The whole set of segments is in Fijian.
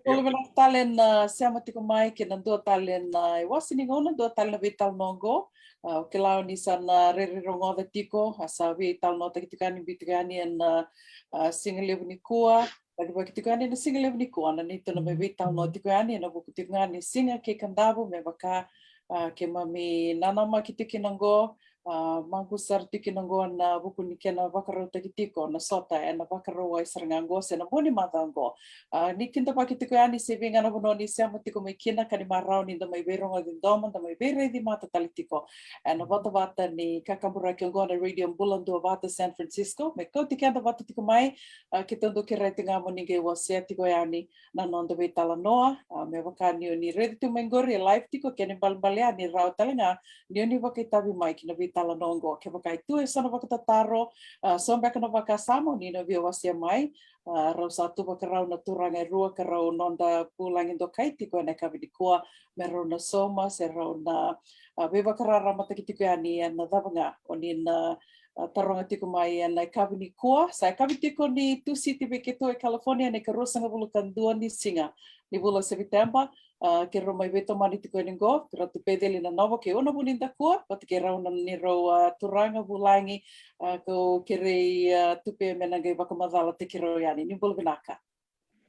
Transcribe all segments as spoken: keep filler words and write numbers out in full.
Bula vinaka tale na sema tiko mai kei na dua tale na iwase ni gauna, dua tale na veitalanoa oqo. A, o kila ni sa na rairai rogoca tiko, a sa veitalanoataki tiko yani, biu tiko yani ena, a, siga levu nikua. Kacivaki tiko yani ena siga levu nikua na neitou na mai veitalanoa tiko yani ena vuku tiko ga ni Siga kei Kadavu, me vaka, a, keimami nanamaki tiko kina oqo, a, maqu sara tiko kina oqo na vuku ni kena vakarautaki tiko na sota ena Vakarauwai sara ga oqo se na mua ni macawa oqo. A, ni kidavaki tiko yani se vei ga na vanua ni sema tiko mai kina, ka ni marau ni da mai veirogoci domo, da mai veiraici mata tale tiko ena vatavata ni kakaburaki oqo na Radio Bula Duavata San Francisco. Me kauti keda vata tiko mai, a, keitou dau kerea tiko ga mo ni qai wasea tiko yani na noda veitalanoa. A, me vaka ni o ni raica tu mai qori e live tiko, kena ibalebale yani rawa tale ga ni o ni vakaitavi mai ki na veitalanoa oqo. Kevaka e tu e so na vakatataro, a, so beka na vakasama o ni na via wasea mai. A, rau sa tu vakarau na turaga e rua ka rau noda vulagi dokai tiko ena yakavi nikua, me rau na sauma se rau na, a, veivakararamataki tiko yani ena cava ga o ni na, a, taroga tiko mai ena yakavi nikua. Sa yakavi tiko ni Tusiti vei keitou e California, ena ikaruasagavulu ka dua ni siga ni vula o Seviteba. A, keirau mai veitomani tiko yani oqo, Ratu Peceli Nanovo kei Una Vunidakua, vata kei rau na neirau, a, turaga vulagi, a, kau kerei, a, Tupe me na qai vakamacalataki rau yani. Ni bula vinaka.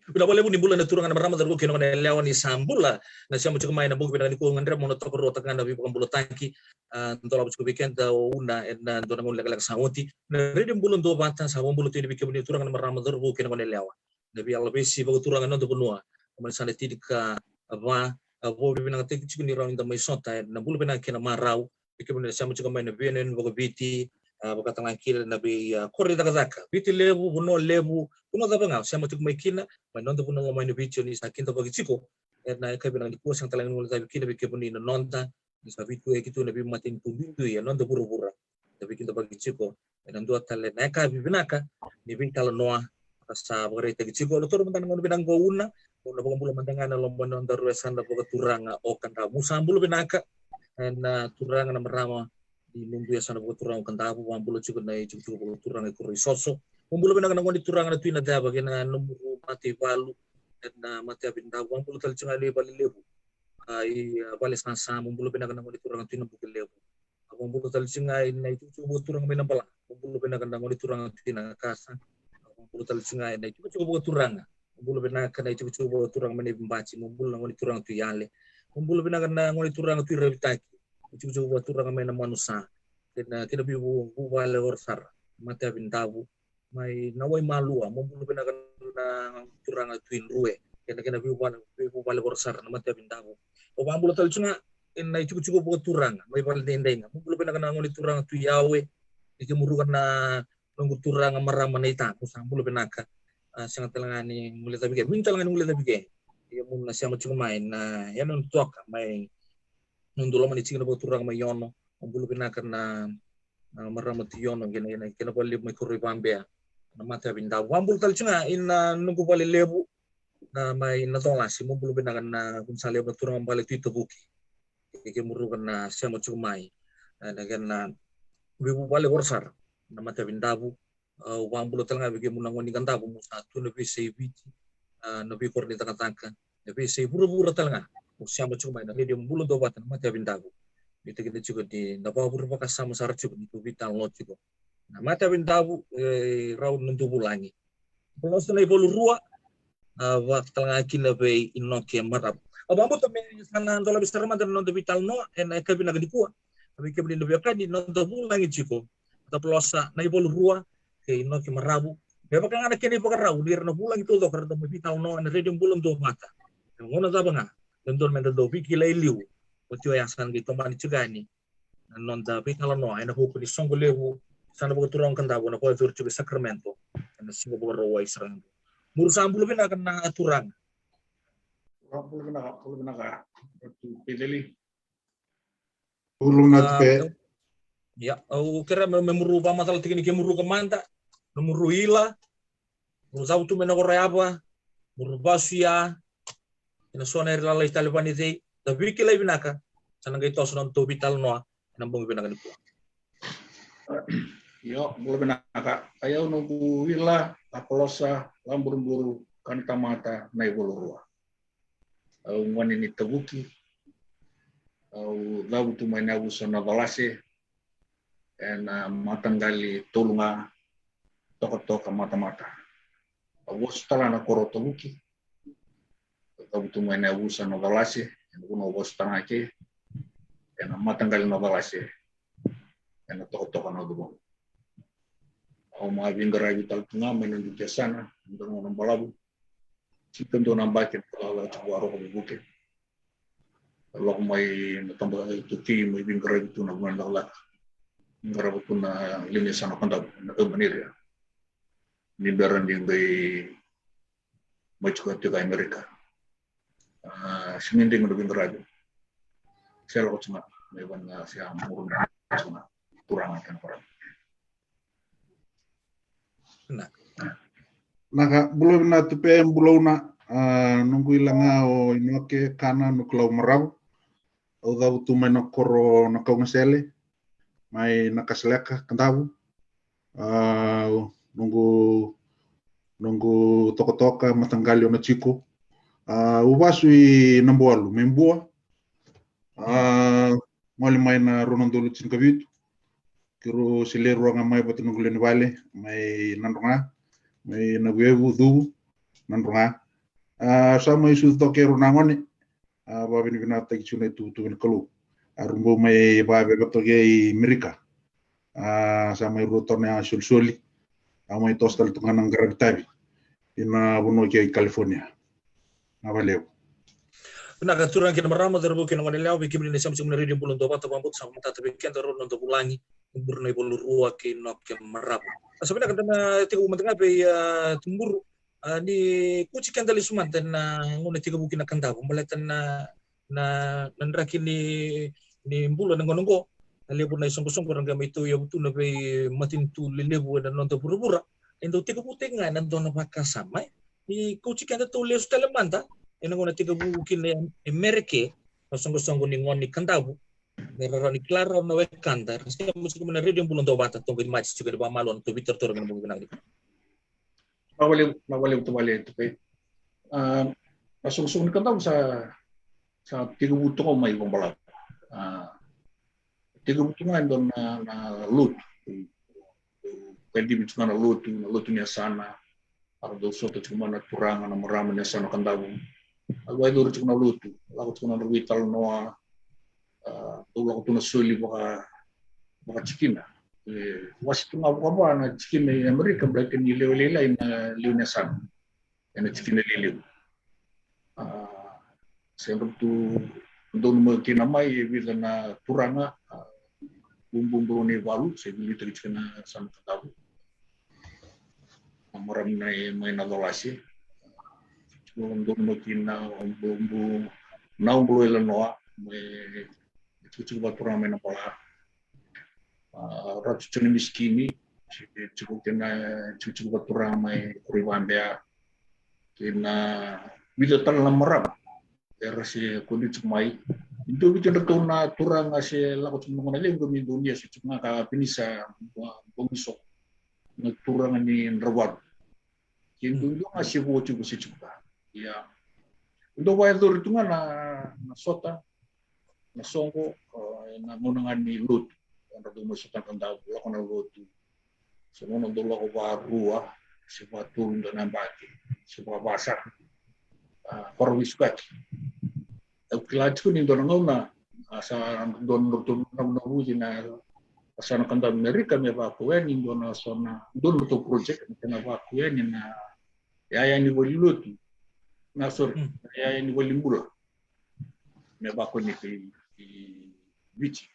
Vinaka vakalevu, ni bula na turaga, na marama, cauravou kei na gone yalewa, ni sa bula na sema tiko mai ena bogi vinaka nikua. Gadreva mo na tokaruataka ga na veivakabulataki, a, dolava tiko vei keda o Una ena dua na gauna lekaleka sa oti. Na Radio Bula Duavata sa vakabula tu yani vei kemuni na turaga, na marama, cauravou kei na gone yalewa, na veiyalayalati vakaturaga ena noda vanua. Mai sa na tinikava, a, vakavinavinakataki tiko ni rawa ni da mai sota ena bula vinaka kei na marau. Vei kemuni na sema tiko mai na veiyanuyanu vakaviti, a, vakatale ga kina na vei, a, koro ni cakacaka, Viti Levu, Vanua Levu, vanua cava ga o sema tiko mai kina, mai noda vanua loma ni Viti, o ni sa kidavaki tiko ena yakavi vinaka nikua. Sega tale ga ni guilecavi kina vei kemuni na noda, ni sa veituyaki tu na veimatanitu duidui ena noda vuravura. Da veikidavaki tiko ena dua tale na yakavi vinaka ni veitalanoa ka sa vakaraitaki tiko. Au na taura mada na gauna vinaka qo, Una, mo na vakabula mada ga ena loma ni nodaru yasana vakaturaga o Kadavu. Mo sa bula vinaka, e, na turaga, na marama ni nodaru yasana vakaturaga o Kadavu. Vakabula tiko na itikotiko vakaturaga i Koroisoso. Mo bula vinaka na gone turaga na Tui Naceva kei na nomuru mataivalu ena matayavi ni Davu. Vakabula tale tiko ga na iValelevu, a, i, a, Valesasa. Mo bula vinaka na gone turaga Tui Nabukelevu. A, vakabula tale tiko ga na itikotiko vakaturaga mai Nabala. Mo bula vinaka na gone turaga Tui Nakasa. A, vakabula tale tiko ga na itikotiko vakaturaga. Mo bula vinaka na itikotiko vakaturaga mai Naivibati. Mo bula na gone turaga Tui Yale. Mo bula vinaka na gone turaga Tui Ravitaki. Itikotiko vakaturaga mai Namanusa kei na, kei na veivu-, vuvale ora sara, matayavi ni Davu. Mai na Waimalua, mo bula vinaka na turaga Tui Drue kei na, kei na veivuvale, veivuvale ora sara, na matayavi ni Davu. Au vakabula tale tiko ga na itikotiko vakaturaga mai Valedaidaiga. Mo bula vinaka na gone turaga Tui Yawe, ni kemuru ga na noqu turaga marama Naita. Mo sa bula vinaka. A, sega tale ga ni guilecavi ke, vinaka tale ga ni guilecavi ke. Ia mo na sema tiko mai na, ia na toka mai noda loma ni tikina vakaturaga mai Ono. Mo bula vinaka na, na marama Tui Ono kei na, kei na, kei na vale levu mai Koroivabea, na matayavi ni Davu. Vakabula tale tiko ga ina noqu vale levu, na mai Nacolasi. Mo bula vinaka na gaunisala levu na turaga bale Tui Tavuki, kei kemuru ga na sema tiko mai, e, na kena veivuvale ora sara, na matayavi ni Davu. Au vakabula tale ga vei kemuni na gone ni Kadavu, mo sa tu na veiyasai Viti, a, na veikoro ni cakacaka, na veiyasai vuravura tale ga, mo sema tiko mai na Radio Bula Duavata na matayavi ni Davu. Nuitaki tiko ni na vakavure vakasama sara tiko ni tou veitalanoa tiko na matayavi ni Davu, e, rau na noda vulagi. Polosa na ivalu rua, a, vaka tale ga kina vei Inoke Maravu. Au vakabauta me sa na dolavi sara mada na noda veitalanoa ena yakavi vinaka nikua. A, vei kemuni na veiwekani, noda vulagi tiko, da polosa na ivalu rua kei Inoke Maravu. Me vaka ga na kena ivakarau ni ra na vulagi taucoko, ra dau mai veitalanoa ena Radio Bula Duavata. E gauna cava ga, e dodonu meda dau veikilai e liu. Oti oya sa na qai tomani tiko yani na noda veitalanoa ena vuku ni soqo levu, yasana vakaturaga o Kadavu, na vakayacori tiko e Sacramento ena siga Vakarauwai sara ga. Muru sa bula vinaka na turaga. Bula vinaka, bula vinaka. Ratu Peceli. Bula vinaka. A, Tupe. Ia, au kerea me, me muru vakamacalataki ni kemuru ka mada, na muru ila, muru cavutu mai na koro yava, muru vasu ya, ena so na ira lalai tale vani cei, da veikilai vinaka, sa na qai toso na nodatou veitalanoa ena bogi vinaka nikua. Io, bula vinaka. Ai au noqu ila, Lapolosa Laburuburu Kanatamata, Naivalurua. Au gone ni Tavuki. Au cavutu mai na yavusa Nocalase, ena mataqali tolu ga, Tokatoka, Matamata. Au vosa tale ga na koro o Tavuki. Au cavutu mai na yavusa Nocalase, ena vanua au vosa tale ga ke, ena mataqali Nocalase, ena Tokatoka, Nautuvolu. Au mai veiqaravi tale tu ga mai na noqu yasana, na noqu balavu. Tiko e dua na yabaki, au lako tiko vua Roko Vuke. Au lako mai na tabana e Tavuki, mai veiqaravi tu na vanua ni lakolako. Qarava tu na lewe ni yasana o Kadavu, na urban area, ni bera ni qai mai tiko tiko i Amerika. A, sega ni dei meu na veiqaravi. Se lako tiko ga mai vana, se a muru na tiko ga turaga kei na parau. Na. Na ka, bula vinaka Tupe, bula Una. A, noqu ila ga o Inoke Kana Nukulau Maravu. Au cavutu mai na koro o Nakaugasele, mai Nakasaleka, Kadavu. A, noqu, noqu tokatoka mataqali o Natiko. A, au vasu i Nabualu, mai Bua. A, gole mai na rua na udolu tinikavitu. Keirau se lewe rua ga mai vata noqu lewe ni vale, mai Nadroga, mai Navuyavu, Cuvu, Nadroga. A, sa mai sucu toka e rua na gone. A, vakavinavinakataki tiko na ituvatuva ni Kalou. A, rau bau mai vakaveva toka i Merika. A, sa mai rua toka na solisoli. A, mai toso tale toka ga na qaravi tavi ina vanua kei California. Na valevu. Vinaka turaga kei na marama, cauravou kei na goneyalewa, vei kemuni na sema tiko mai na Radio Bula Duavata, vakabauta sa matata vei keda rau na noda vulagi, Tuburu Naivalurua kei Inoke Maravu. A, sa vinaka da na tekivu mada ga vei, a, Tuburu. A, ni kauti keda lesu mada na gauna tekivu kina Kadavu, baleta na, na, na draki ni, ni bula na gauna oqo. Na levu na isoqosoqo era qai mai tauyavu tu na veimatanitu lelevu ena noda vuravura. E dau tekivutaki ga ena dua na vakasama, e. Ni kauti keda tou lesu tale mada ena gauna tekivu kina e Mereke na soqosoqo ni gone ni Kadavu. Me ra rawa ni kila rawa na wekada era sema tiko mai na Radio Bula Duavata, toka i Maji, tiko ena vakamalua na tou veitaratara ena bogi vinaka nikua. Na valevu, na valevu, tavale Tupe. A, na soqosoqo ni Kadavu sa, sa tekivu toka mai vakabalavu. A, tekivu toka ga e dua na, na lotu. Kadivi toka ga na lotu, na lotu ni yasana. A, dau sota tiko mai na turaga, na marama ni yasana o Kadavu. A, vakayacori tiko na lotu, lako tiko na nodra veitalanoa. A, dau lako tu na soli vaka, vakatikina. E, wase tu ga vakava na tikina i Amerika, baleta ni lewe lailai na lewe ni yasana ena tikina lelevu. A, se dau tu, dau nanuma kina mai e vica na turaga, a, bububu ni valu, se veiliutaki tiko na yasana Kadavu. A, marama mai Nacalase. Tiko dau nanuma kina o bubu, na bubu ilanoa, mai tikotiko vakaturaga mai Nabala. A, Ratu Jone Misikini, tikotiko kina, tikotiko vakaturaga mai Koroivabea. Kei na vica tale na marama era se kauti tiko mai. Dua vei kedratou na turaga se lako tiko mai na gauna levu qo mai Indonesia, tiko ga ka pinisa Bogiso, na turaga ni Dravalu. Kei dua dua ga se vo tiko se tiko ga. Ia, dau vakayacori tu ga na, na sota, na soqo, a, ena gauna ga ni lotu. Era dau mai sota na Kadavu, lako na lotu. Se gauna dau lako vakarua se vakatolu dua na yabaki, se vakava sara. A, koro veisukaki. Au kila tiko ni dua na gauna, a, sa dua na nodratou navunavuci na yasana Kadavu Merika me vakau yani dua na so na, dua na nodratou project me kena vakau yani na yaya ni valelotu. Na, sorry, na yaya ni valenibula me vakau yani ki, ki Viti.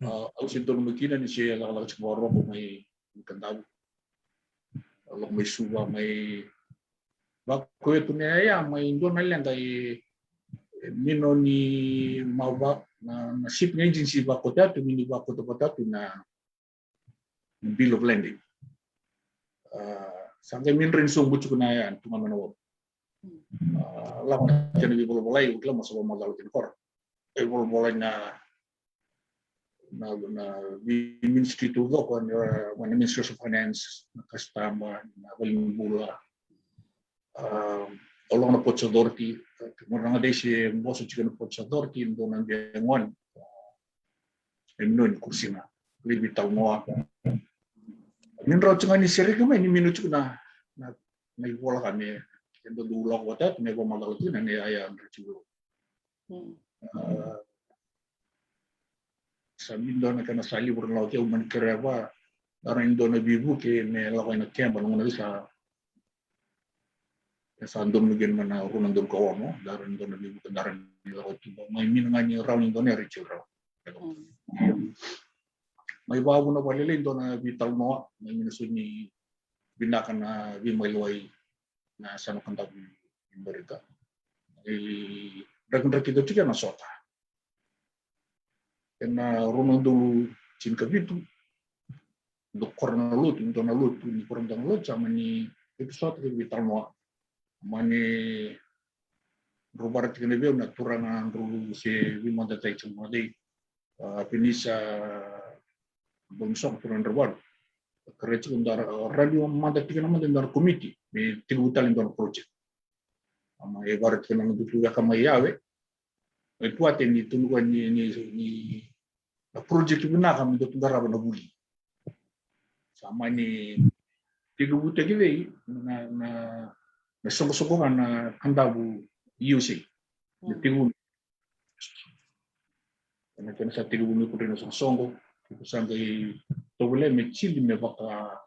A, au se donu mai kina ni se lakolako tiko vakarorogo mai Kadavu. Lako mai Suva, mai vakoya tu na yaya mai dua na leqa e, e mino ni mava, na, na shipping agency vakoya tu, mini vakoya tu na bill of lading. A, sa qai midra ni sobu tiko na yaya tu ga mai na wavu. A, lako na kena veivolavolai, au kila mo sa vakamacala kina kora. E volavolai na, na, na vei ministry taucoko, na, na Ministry of Finance, na kasitama, na valenibula. Au lako na Ports Authority, mo na gade se boso tiko na Ports Authority, dua na bia gone. E mino ni kursina, levi talanoa. Ni drau tiko ga ni sereki mai ni mino tiko na, na, na ivola ka me, e dua dau lako vata, me vakamacala tiko na, ne aya dra tiko. Sa mi dua na kena sa livura na lako ke au mani kereva, dara ni dua na vivuke me lako ina keba na gona sa e sa donu gena na rua na donu ka ono, dara ni dua na vivuke dara ni lako tu mai mina ga ni rau ni dua na riti rau. Mai vavuna valele dua na vitalanoa, mai mina su ni vinaka na vimailawai na sana kadavu i Amerika. I drakidrakita tiko na sota. Ena rua na udolu tinikavitu, dua koro na lotu, dua na lotu, ni koro na lotu, sa mani episode ke vitalanoa. Mani rubara tiko na veu na turaga dru se vimadatai tiko madei. A, Penisa Bomisoko turaga dru valu. Kere tiko da rani mada tiko na mada da komiti me tiko tale da project. Ama e vara tiko na dutu veka mai yawe. E tuate ni tunu koya ni, ni, ni na project vinaka me dau tudarava na vuli. Sa mani tekivutaki vei na, na, na soqosoqo ga na kadavu U S A. Na tekivu na kena sa tekivu me kudre na soqosoqo. Ko sa qai tovolea me tili me vaka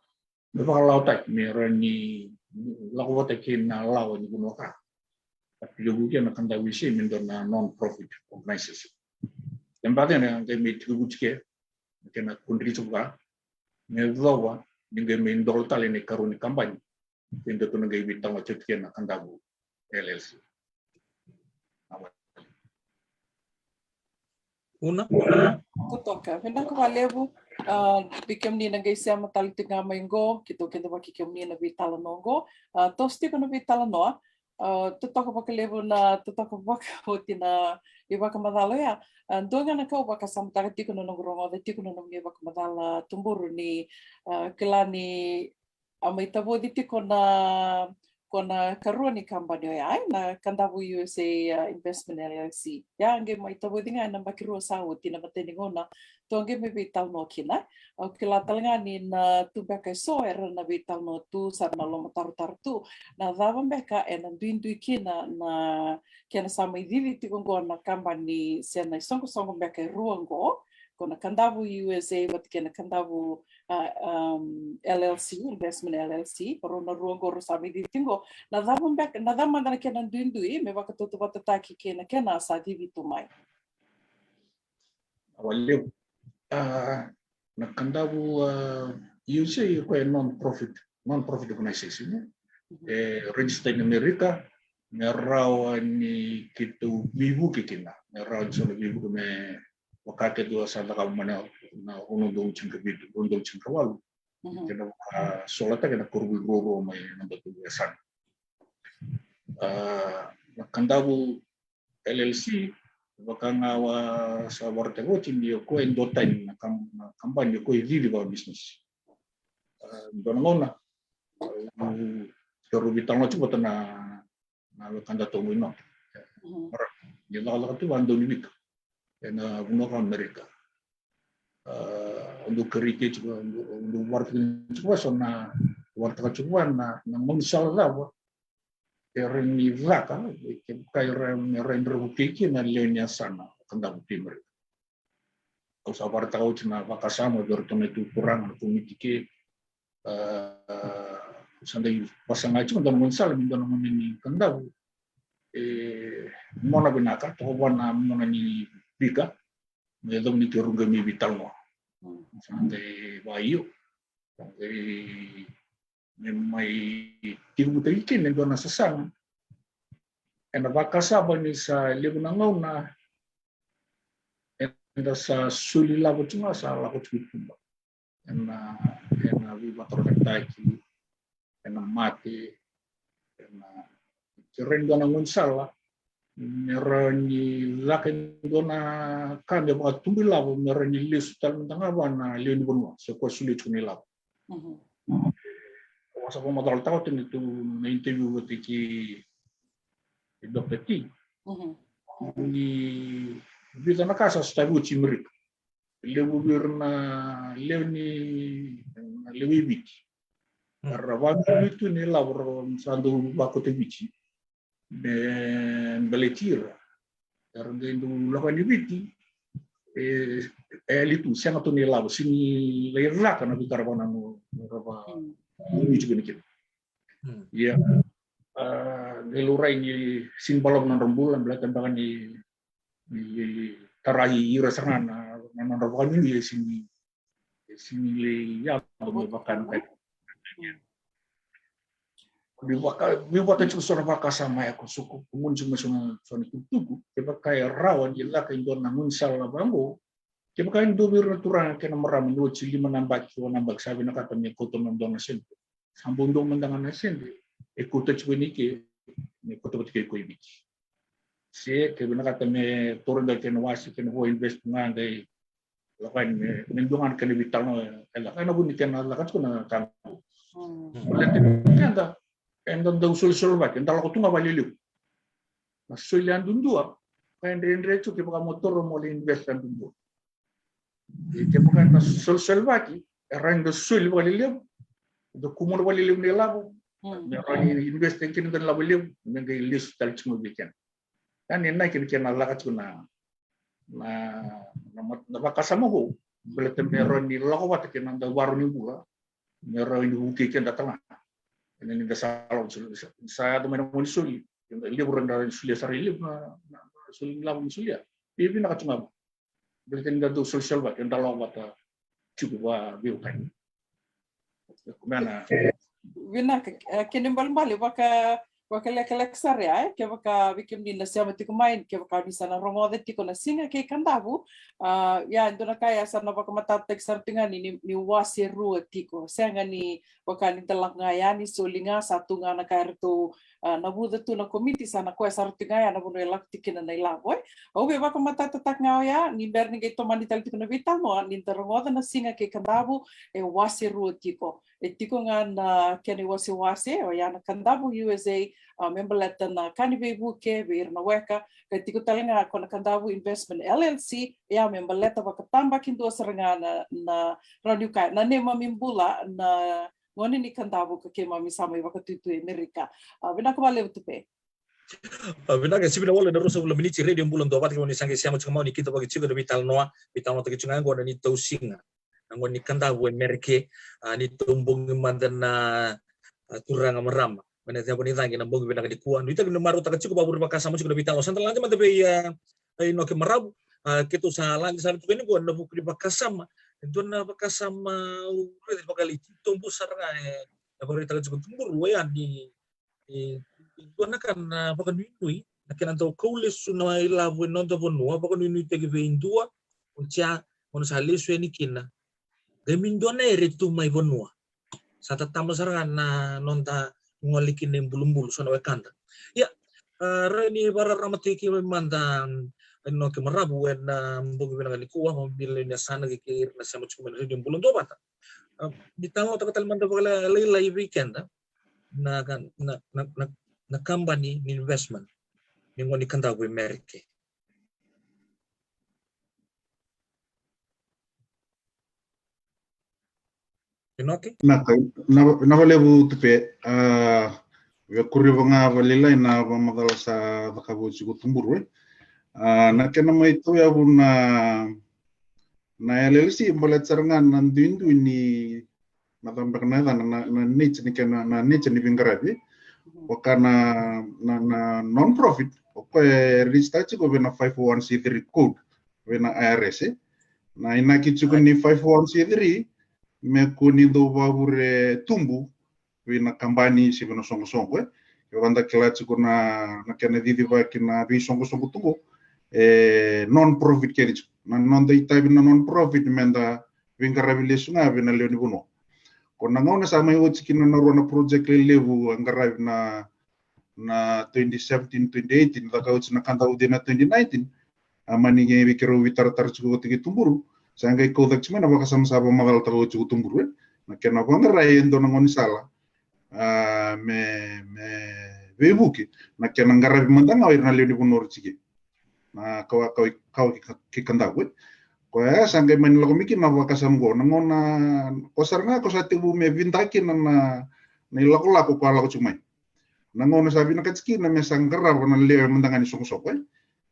me vakalawataki me rawa ni lako vata kei na lawa ni vanua ka. Ka tekivu kina na kadavu U S A me dua na non-profit organization. E bata na qai me tekivu tike na kena kudri tiko ka me cova ni qai me dola tale na ikarua ni kabani. Ke dua tu na qai vitala tiko kina na kadavu L L C. Una? Totoka. Vinaka vakalevu. A, vei kemuni na qai sema tale tiko ga mai qo, keitou kidavaki kemuni na veitalanoa qo. A, toso tiko na veitalanoa. A, totoka vakalevu na, totoka vakaoti na ivakamacala ya. A, dua ga na ka au vakasamataka tiko na noqu rogoca tiko na nomuni vakamacala tuburu ni, a, kila ni a mai tavoci tiko na ko na karua ni kabani oya, e, na Kadavu U S A, a, Investment L L C. Ia qai mai tavoci ga ena yabaki rua sa oti na matai ni gauna tou qai mai veitalanoa kina. Au kila tale ga ni na tu beka eso era na veitalanoa tu, sa ra na lomatarotaro tu na cava beka ena duidui kina na kena sa mai cici tiko qo na kabani se na isoqosoqo beka e rua qo, ko na Kadavu U S A vata kei na Kadavu, a, um, L L C, Investment L L C, rau na rua qo rau sa mai cici tiko. Na cava beka, na cava mada na kena duidui me vakatautauvatataki kei na kena sa cici tu mai? Vakalevu. A, na Kadavu, a, U S A ko e non-profit, non-profit organization, e? E register in America, me rawa ni keitou veivuke kina, me rawa ni so na veivuke me vaka keitou sa cakava mai na, na rua na udolu tinikavitu, rua na udolu tinikawalu. Kena vakasolata kena koronivuli ruarua mai na nodatou yasana. A, na Kadavu L L C, vaka ga au sa vakaraitaka oti ni o koya e duatani na kam-, na kabani o koya e cici vaka business. A, dua na gauna, au, keirau veitalanoa tiko vata na, na wekada toka i Noti. Ni cakacaka tu vaka Daunivika ena vanua ko Amerika. A, au dau kerei tiko, au dau, au dau vakaraitaka tiko vaka so na, vakaraitaka tiko vaka na, na gaunisala cava e rawa ni caka, e, ke vaka e rawa, e rawa ni ra vukei kina na lewe ni yasana, Kadavu tu i Amerika. Au sa vakaraitaka oti na vakasama vei iratou na turaga na komiti ke, a, sa dau vasaga tiko dua na gaunisala, me dua na gone ni Kadavu e mona vinaka, toka vua na mona ni vika, me yacova ni keirau qai mai veitalanoa. Sa qai vakaio, sa qai me mai tekivutaki kina e dua na sasaga. Ena vakasama ni sa levu na gauna eda sa soli lavo tu ga sa lako tu i tuba. Ena, ena veivakatorocaketaki, ena mate, ena kerei dua na gaunisala me rawa ni caka e dua na ka me vakatubu ilavo me rawa ni lesu tale mada ga vua na lewe ni vanua se koya solia tiko na ilavo. Au Sa vakamacalataka oti na tou na interview vata kei Doctor T. Mhm. Ni vica na ka sa sotavi oti i Merika. Levu vei ira na lewe ni na lewe i Viti. Mm. Ra vakanuinui tu na ilavo ra sa dau vakota Viti me baleti ira. Era qai dau lako yani Viti, e, e yali tu, sega tu na ilavo, sega ni lai caka na veika ra vakanananu, ra vakanuinui tiko kina. Mm. Ia, a, qai laurai ni sega ni balavu na nodra bula, baleta beka ni, ni tarai ira sara ga na, na nodra vakanuinui, e sega ni, e sega ni lai yaco me vaka na ka. Ni vaka, ni vata tiko so na vakasama ya ko so ko, ko gunu tiko mai so na, so na tukutuku, kevaka e rawa ni caka e dua na gaunisala vaqo, kevaka e dua vei ira na turaga kei na marama ni oti lima na yabaki, ono na yabaki, sa vinakata me kauta mai e dua na sede. Sa bau dua mada ga na sede e kauta tiko yani ke, me kauta vata kei koya i Viti. Se ke vinakata me taura e dua kena wase, kena vo invest ga qai lako yani me, me dua ga na kena veitalanoa, e lako ena vu ni kena lako tiko na ka. Mm. Baleta ni keda, eda dau solisoli vaki, eda lako tu ga vakalelevu. Na soli yadudua, ka e dredre tu kevaka mo taura mo lai invest yadudua. E kevaka eda solisoli vaki, e rawa ni da soli vakalelevu, da kumuna vakalelevu na ilavo, mm, me rawa ni invest kina na ilavo levu, me qai lesu tale tiko mai vei keda. Ia ni na kena, kena lako tiko na, na, na, na vakasama qo, baleta me rawa ni lako vata kei na noda ivakarau ni bula, me rawa ni vukei keda tale ga. Ena ni da sa lako soli, sa, sa yaco mai na gaunisoli, keda levu ra da solia sara e levu na, na, na soli ni lavo ni solia. Ia vinaka tu ga. Baleta ni da dau solisoli vata, da lako vata tiko vakaveiwekani. Kumena. Vinaka, e, kena ibalebale, vaka, vakalekaleka sara ya, e, kevaka vei kemuni na sema tiko mai, kevaka ni sa na rogoca tiko na Siga kei Kadavu, a, ia, e dua na ka ya sa na vakamatatataki sara tiko ga ni, ni, ni wase rua tiko. Sega ni vaka ni da lako ga yani, soli ga, sa tu ga na ka eratou, a, navuca tu na komiti, sa na koya sara tiko ga ya na vanua e lako tiko kina na ilavo, e. Au via vakamatatataka ga oya, ni bera ni qai tomani tale tiko na veitalanoa, ni da rogoca na Siga kei Kadavu, e wase rua tiko. E tiko ga na kena iwasewase, oya na Kadavu U S A, a, me baleta na ka ni veivuke vei ira na weka, ka tiko tale ga ko na Kadavu Investment L L C, ia me baleta vakatabakidua sara ga na, na rawa niu kaya, na neimami bula, na gone ni Kadavu ka keimami sa mai vakatuitui e Merika. A, vinaka vakalevu Tupe. A, vinaka, sivi na wale na ruasagavulu na miniti, Radio Bula Duavata, kemuni sa qai sema tiko mai, ni kidavaki tiko na veitalanoa, veitalanoataki tiko ga qo na neitou siga na gone ni Kadavu e Merika, a, neitou bogi mada na, a, turaga, marama mai na yacaqu ni cagi ena bogi vinaka nikua. Nuitaki ni marautaka tiko, vakavure vakasama tiko na veitalanoa. Sa da lade mada vei, a, a, Inoke Maravu, a, keitou sa lade sara tu yani qo ena vuku ni vakasama. E dua na vakasama au raica ni vakalei titobu sara ga, e, e vakaraitaka tiko o Tuburu, oya ni, e, e dua na ka na vakanuinui na kena dau kau lesu na ilavo e noda vanua, vakanuinuitaki vei dua, oti ya, o na sa lesu yani kina. Qai mai dua na ere tu mai vanua. Sa tatama sara ga na noda gole kina e bulubulu, so na wekada. Ia, a, rawa ni vakararamataki keimami mada, mm, Inoke Maravu, ena, mm, bogi vinaka nikua, mo biu lewe ni yasana kei, kei ira na sema tiko mai na Radio Bula Duavata. A, ni talanoataka tale mada vakalailai vei keda na, na, na, na, na kabani ni investment ni gone ni Kadavu e Merika. Inoke? Vinaka, vinaka, vinaka vakalevu Tupe. A, via kureva ga vakalailai na vakamacala sa cakava oti ko Tuburu, e. A, na kena mai tauyavu na, na L L C, baleta sara ga na duidui ni, na cava beka na yacana, na, na nature ni kena, na nature ni veiqaravi. Mhm. Vaka na, na, na non-profit, o koya e register tiko vei na five oh one C three code vei na I R S, e. Na inaki tiko ni five oh one C three, me kua ni dau vakavure tubu vei na kabani se vei na soqosoqo, e. Kevaka da kila tiko na, na kena cicivaki na veisoqosoqo tu qo, e non-profit kece tiko. Na noda itavi na non-profit me da veiqaravi lesu ga vei na lewe ni vanua. Ko na gauna sa mai oti kina na rua na project lelevu a qaravi na, na twenty seventeen, twenty eighteen, caka oti na Kadavu Day na twenty nineteen, a mani qai vei keirau veitaratara tiko vata kei Tuburu, sa qai kau cake tiko mai na vakasama sa vakamacalataka oti ko Tuburu, e. Na kena vaqarai e dua na gaunisala a, me, me veivuke na kena qaravi mada ga o ira na lewe ni vanua ra tiko. Na kawa, kawa, kawa ki, ki Kadavu, e. Koya sa qai mani lako mai kina na vakasama qo. Na gauna, ko sara ga ko sa tevu me vidaki na, na, na ilakolako ko a lako tiko mai. Na gauna sa vinakati kina me sa qarava na lewe mada ga ni soqosoqo, e.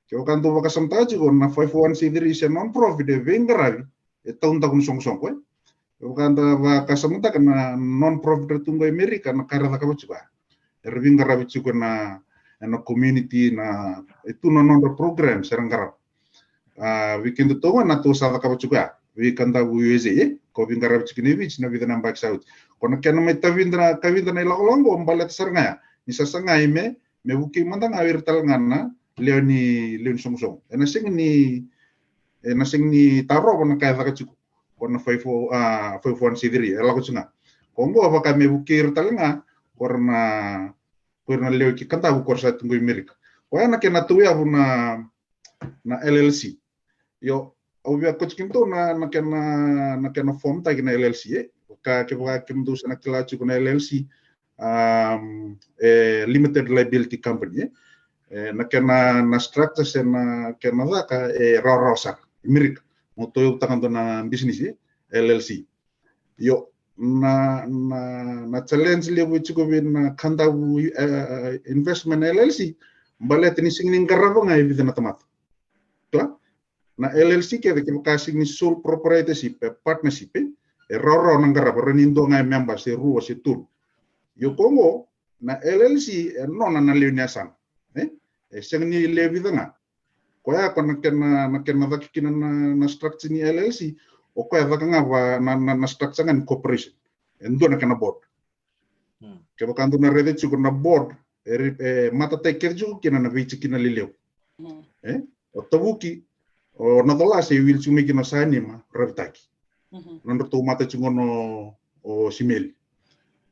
Kevaka dou vakasamataka tiko na five oh one C three se non-profit e veiqaravi e taudaku ni soqosoqo, e. Kevaka da vakasamataka na non-profit ra tu qo i Amerika, na ka era cakava tiko ya. Era veiqaravi tiko na, na community, na, e tu na nodra programs era qarava. A, vei kedatou ga na tou sa cakava tiko ya. Vei Kadavu U S A, e, ko veiqaravi tiko na Viti na vica na yabaki sa oti. Ko na kena mai tavida na, tavida na ilakolako qo, baleta sara ga ya. Ni sa sagai me, me vukei mada ga o ira tale ga na lewe ni, lewe ni soqosoqo. E na sega ni, e na sega ni tarova na ka e caka tiko ko na five oh, a, five oh one C three, e lako tiko ga. Ko qo vaka me vukei ira tale ga ko ira na, ko ira na lewe ki Kadavu ko ra sa tu qo i Amerika. Koya na kena tauyavu na, na L L C. Io, au via kauti kedatou na, na kena, na kena form taki na L L C, e. Ka, kevaka kemudou sa na kila tiko na L L C, um, e limited liability company, e. E, na kena, na structure se na kena caka e rawarawa sara i Amerika. Mo tauyavutaka dua na business, e, L L C. Io, na, na, na challenge levu e tiko vei na Kadavu, e, investment L L C, baleta ni sega ni qarava ga e vica na tamata. Kila? Na L L C kece, kevaka sega ni sole proprietorship, e partnership, e, e rawarawa na qarava, rawa ni dua ga e member se rua se tolu. Io, ko qo, na L L C e nona na lewe ni yasana, e? E sega ni lewe vica ga. Koya ko na kena, na kena caka kina na, na structure ni L L C, o koya caka ga va na, na, na structure ga ni corporation. E dua na kena board. Hmm. Kevaka dou na raica tiko na board, e ri-, e matataki kece tiko kina na veitikina lelevu. Hmm. E? O Tavuki, o Nacolase, e wili tiko mai kina o Sanima Ravitaki. Mhm. Nodratou mata tiko qo o Simeli.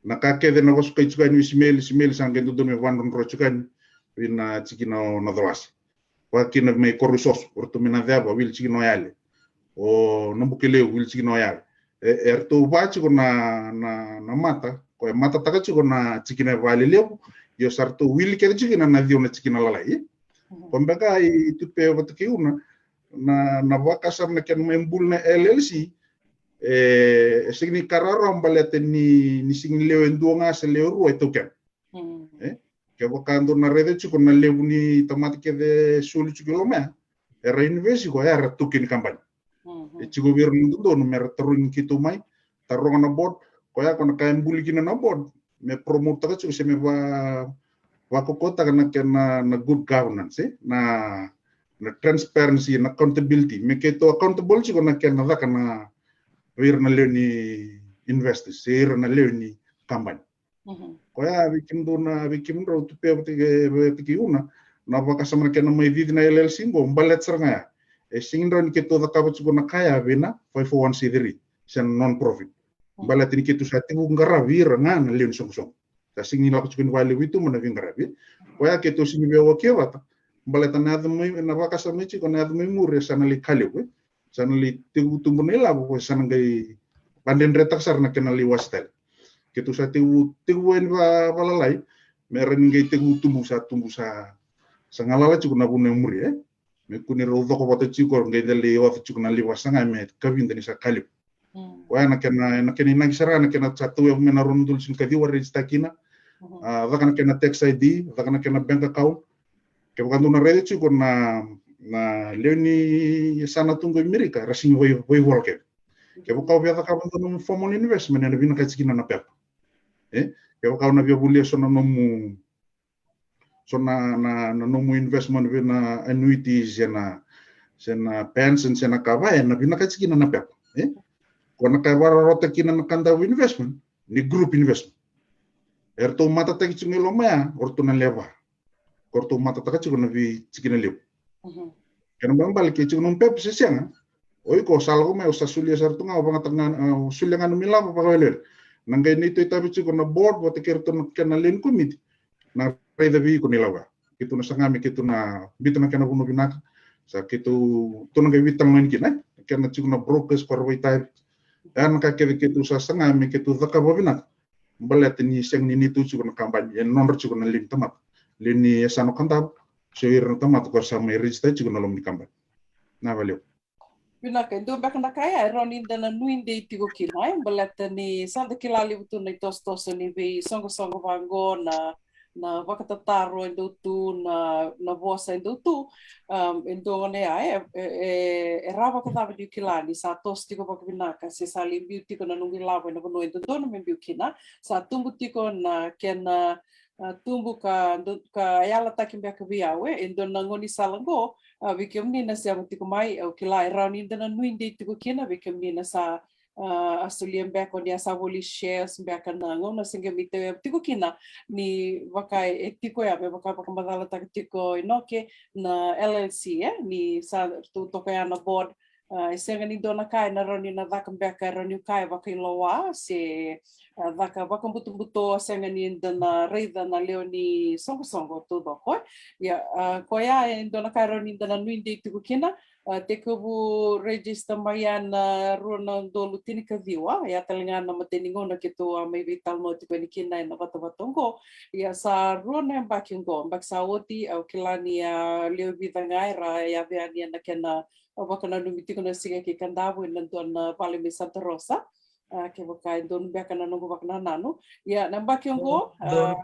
Na ka kece na vasukai tiko yani vei Simeli, Simeli sa qai dodonu me vadrodro tiko yani vei na tikina o Nacolase. Vaka kina mai Koroisoso, o ratou mai Naceva, wili tikina o Yale. O Nabukeleu, wili tikina o Yale. E, e ratou va tiko na, na, na mata, ko e matataka tiko na tikina e valelevu, io sa ratou wili kece tiko kina na ciwa na tikina lalai. Mhm. Ko beka i Tupe vata kei Una, na, na vakasama na kena mai buli na L L C, e, e sega ni ka rawarawa baleta ni, ni sega ni lewe dua ga se lewe rua e taukena. Mm. E? Kevaka dou na raica tiko na levu ni tamata kece soli tiko i loma ya, era invest tiko, era taukei ni kabani. Mhm. E tiko vei ira na dodonu me ra tarogi keitou mai, taroga na board, koya ko na ka e buli kina na board, me promote-taka tiko se me va, vakokotaka na kena, na good governance, e? Na, na transparency, na accountability, me keitou accountable tiko na kena caka na vei ira na lewe ni investors, se ira na lewe ni kabani. Mhm. Koya vei kemudou na, vei kemudrau Tupe vata kei, vata kei Una, na vakasama na kena mai cici na L L C qo, baleta sara ga ya. E sega ni rawa ni keitou cakava tiko na ka ya vei na five oh one C three, se na non-profit. Mhm. Baleta ni keitou sa tekivu qaravi ira ga na lewe ni soqosoqo. Sa sega ni lako tiko ni vakalevu i tuba na veiqaravi. Koya keitou sega ni via wakia vata. Baleta na yaco mai, na vakasama mai tiko na yaco mai muri, e sa na lai ka levu, e. Sa na lai tekivu tubu na ilavo, ko sa na qai vadredretaka sara na kena lai wasi tale. Keitou sa tekivu, tekivu yani va, valalai, me ra ni qai tekivu tubu sa, tubu sa, sa galala tiko na vuna e muri, e. Me kua ni rau coko vata tiko, qai da lai oca tiko na lai vasaga me kavida ni sa ka levu. Mm. Koya na kena, na kena inaki sara, na kena sa tauyavu mai na rua na udolu tinikaciwa, register kina. Mhm. A, caka na kena tax I D, caka na kena bank account. Kevaka dou na raica tiko na, na lewe ni yasana tu qo i Amerika, era sega ni vai, vaivola kece. Kevaka o via cakava dua nomu formal investment, ena vinakati kina na pepa. E? Kevaka o na via volia so na nomu, so na, na, na nomu investment vei na annuity, se na, se na pension, se na ka va, ena vinakati kina na pepa. E? Ko na ka e vakarautaka kina na Kadavu investment, ni group investment. Eratou matataki tiko i loma ya, o ratou na lewe va. Ko ratou matataka tiko na veitikina levu. Mhm. Kena ibalebale ke tiko nomu pepa se sega, o iko sa lako mai, o sa solia sara tu ga, o vagataka ga, o solia ga nomu ilavo vakawelewele. Na qai neitou itavi tiko na board vata kei ratou na kena lewe ni komiti, na raica vei iko na ilavo ya. Keitou na saga me keitou na biuta na kena vanua vinaka. Sa keitou, tou na qai veitalanoa yani kina, e? Kena tiko na brokers ko ra vakaitavi. Ya na ka kece keitou sa saga me keitou cakava vinaka. baleta ni sega ni neitou tiko na kabani, e nodra tiko na lewe ni tamata. Lewe ni yasana o Kadavu se o ira na tamata ko sa mai register tiko na loma ni kabani. Na valeu. Vinaka, e dua beka na ka ya e rawa ni da na nuidei tiko kina, e baleta ni sa da kila levu tu na itosotoso ni veisoqosoqo vaqo, na na vakatataro e dau tu, na na vosa e dau tu. Um, e dua gona ya e, e, e, e rawa vakacava niu kila ni sa toso tiko vakavinaka se sa lai biu tiko na noqu ilavo ena vanua e dodonu me biu kina, sa tubu tiko na kena, a, tubu ka do-, ka yalataki beka vei au, e, e dua na gaunisala qo, a, vei kemuni na sema tiko mai, au kila e rawa ni da na nuidei tiko kina, vei kemuni na sa, a, a solia beka ni a sa voli shares beka na gauna se qai mai tiko kina, ni vaka e tiko ya me vaka vakamacalataka tiko Inoke, na L L C, e, ni sa tu toka ya na board, a, e sega ni dua na ka ena rawa ni na caka beka, e rawa ni kaya vakailoa se, a, caka vakabutobuto, sega ni da na raica na lewe ni soqosoqo taucoko, e. Ia, a, koya e dua na ka e rawa ni da na nuidei tiko kina, a, tekivu register mai ya na rua na udolu tinikaciwa, ia tale ga na imatai ni gauna keitou a mai veitalanoa tiko yani kina ena vatavata oqo. Ia sa rua na yabaki oqo, yabaki sa oti, au kila ni a lewe vica ga era yaco yani ena kena vakananumi tiko na siga kei Kadavu ena dua na vale mai Santa Rosa. A, kevaka e donu beka na noqu vakanananu. Ia, na yabaki oqo, a,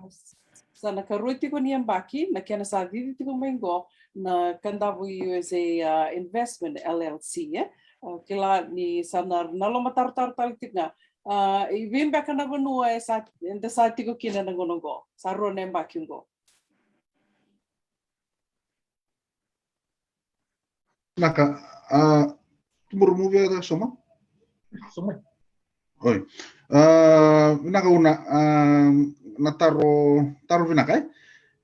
sa na karua tiko ni yabaki, na kena sa cici tiko mai qo, na Kadavu U S A, a, Investment L L C, e. A, kila ni sa na, na lomatarotaro tale tiko ga. A, i vei beka na vanua e sa, eda sa tiko kina na gauna oqo, sa rua na yabaki oqo. Vinaka, a, tuburu mu via soma? Soma. Oi. A, vinaka Una, a, na taro, taro vinaka, e?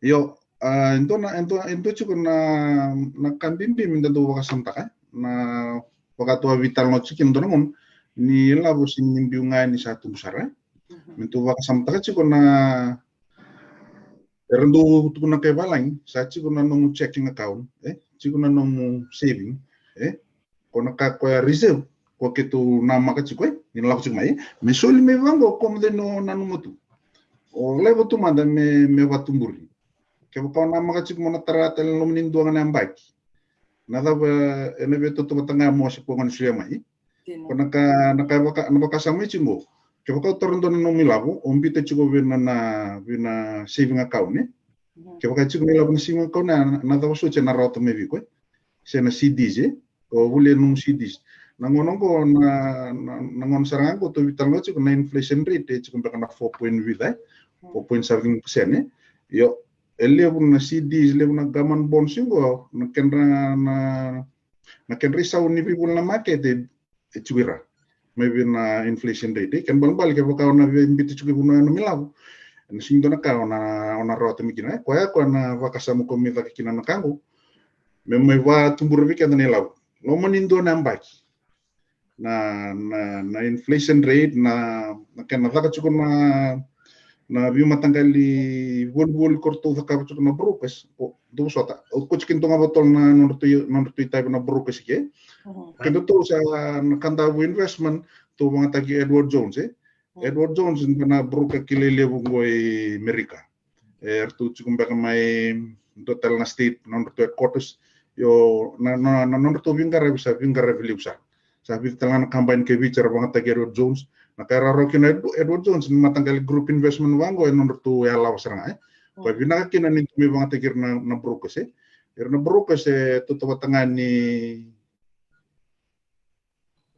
Io, a, e dua na, e dua, e dua tiko na, na ka bibi me da dau vakasamataka, e? Na vaka tou a veitalanoa tiko kina dua na gauna, ni lavo sega ni biu ga ni sa tubu sara, e? Mhm. Me tou vakasamataka tiko na, era dau tukuna na kai valagi, sa tiko na nomu checking account, e? Tiko na nomu saving, e? Ko na ka koya reserve, ko keitou namaka tiko, e? Ni lako tiko mai, e? Me soli mai vaqo, ko mo dei no nanuma tu. O laiva tu mada me, me vatuburi. Kevaka o namaka tiko mo na tara tale na loma ni dua ga na yabaki, na cava ena via tautauvata ga mo se ko gona solia mai, e? Dina. Ko na ka, na ka vaka, na vakasama e tiko qo. Kevaka o tara dua na nomu ilavo, o biuta tiko vei na, na, vei na saving account, e? Mhm. Kevaka e tiko na ilavo na saving account, na, na cava soti ena rawata mai vei iko, e? Se na C Ds, e? O volia nomu C Ds. Na gauna qo, na, na, na gauna sara ga qo tou veitalanoa tiko, na inflation rate e tiko beka na four point vica, e? Mhm. Four point something percent, e? Io, e levu na C Ds, levu na government bonds qo, na kedra, na, na kedra isau ni veivoli na makete, e tiko i ra. Mai vei na inflation rate, e? Kena ibalebale kevaka o na via biuta tiko i vanua ya nomu ilavo, ena sega ni dua na ka o na, o na rawata mai kina, e? Koya, koya na vakasama ko mai caka kina na ka qo. Me mai vatubura vei keda na ilavo. Loma ni dua na yabaki. Na, na, na inflation rate, na, na kena caka tiko na, na veimataqali volivoli ko ratou cakava tiko na brokers, ko, dou vosota. O ko tiko kina tou ga vakatolu na nodratou, nodratou itavi na brokers i ke. Mhm. Kedatou sa na Kadavu Investment, tou vagataki Edward Jones, e? Mhm. Edward Jones, na broker kilai levu qo i Merika. E, eratou tiko beka mai dua tale na state, na nodratou headquarters. Io, na, na, na nodratou veiqaravi sa veiqaravi levu sara. Sa vica tale ga na kabani kei Viti era vagataki Edward Jones. Na ka e rawarawa kina Edward, Edward Jones, ni mataqali group investment vaqo, e nodratou yalava sara ga, e. Koya e vinaka kina ni tou mai vagataki ira na, na brokers, e. Ira na brokers e tautauvata ga ni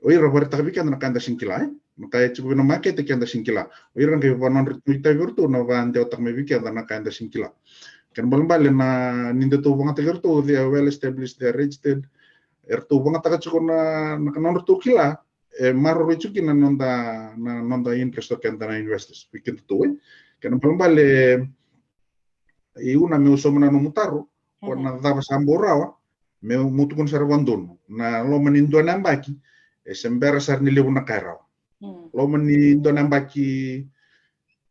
o ira vakaraitaka vei keda na ka eda sega ni kila, e. Na ka e tiko vei na makete keda sega ni kila. O ira qai vaka nodratou itavi o ratou na vakadewataka mai vei keda na ka eda sega ni kila. Kena ibalebale na, ni datou vagataki iratou, they are well established, they are registered. Eratou vagataka tiko na, na ka nodratou kila, e maroroi tiko kina na noda, na noda interest o keda na investors vei kedatou, e. Kena ibalebale, e, Una, meu sauma na nomu taro, ko na cava sa bau rawa, meu, meu tukuna sara vakadodonu. Na loma ni dua na yabaki, e se bera sara ni levu na ka e rawa. Mm. Loma ni dua na yabaki,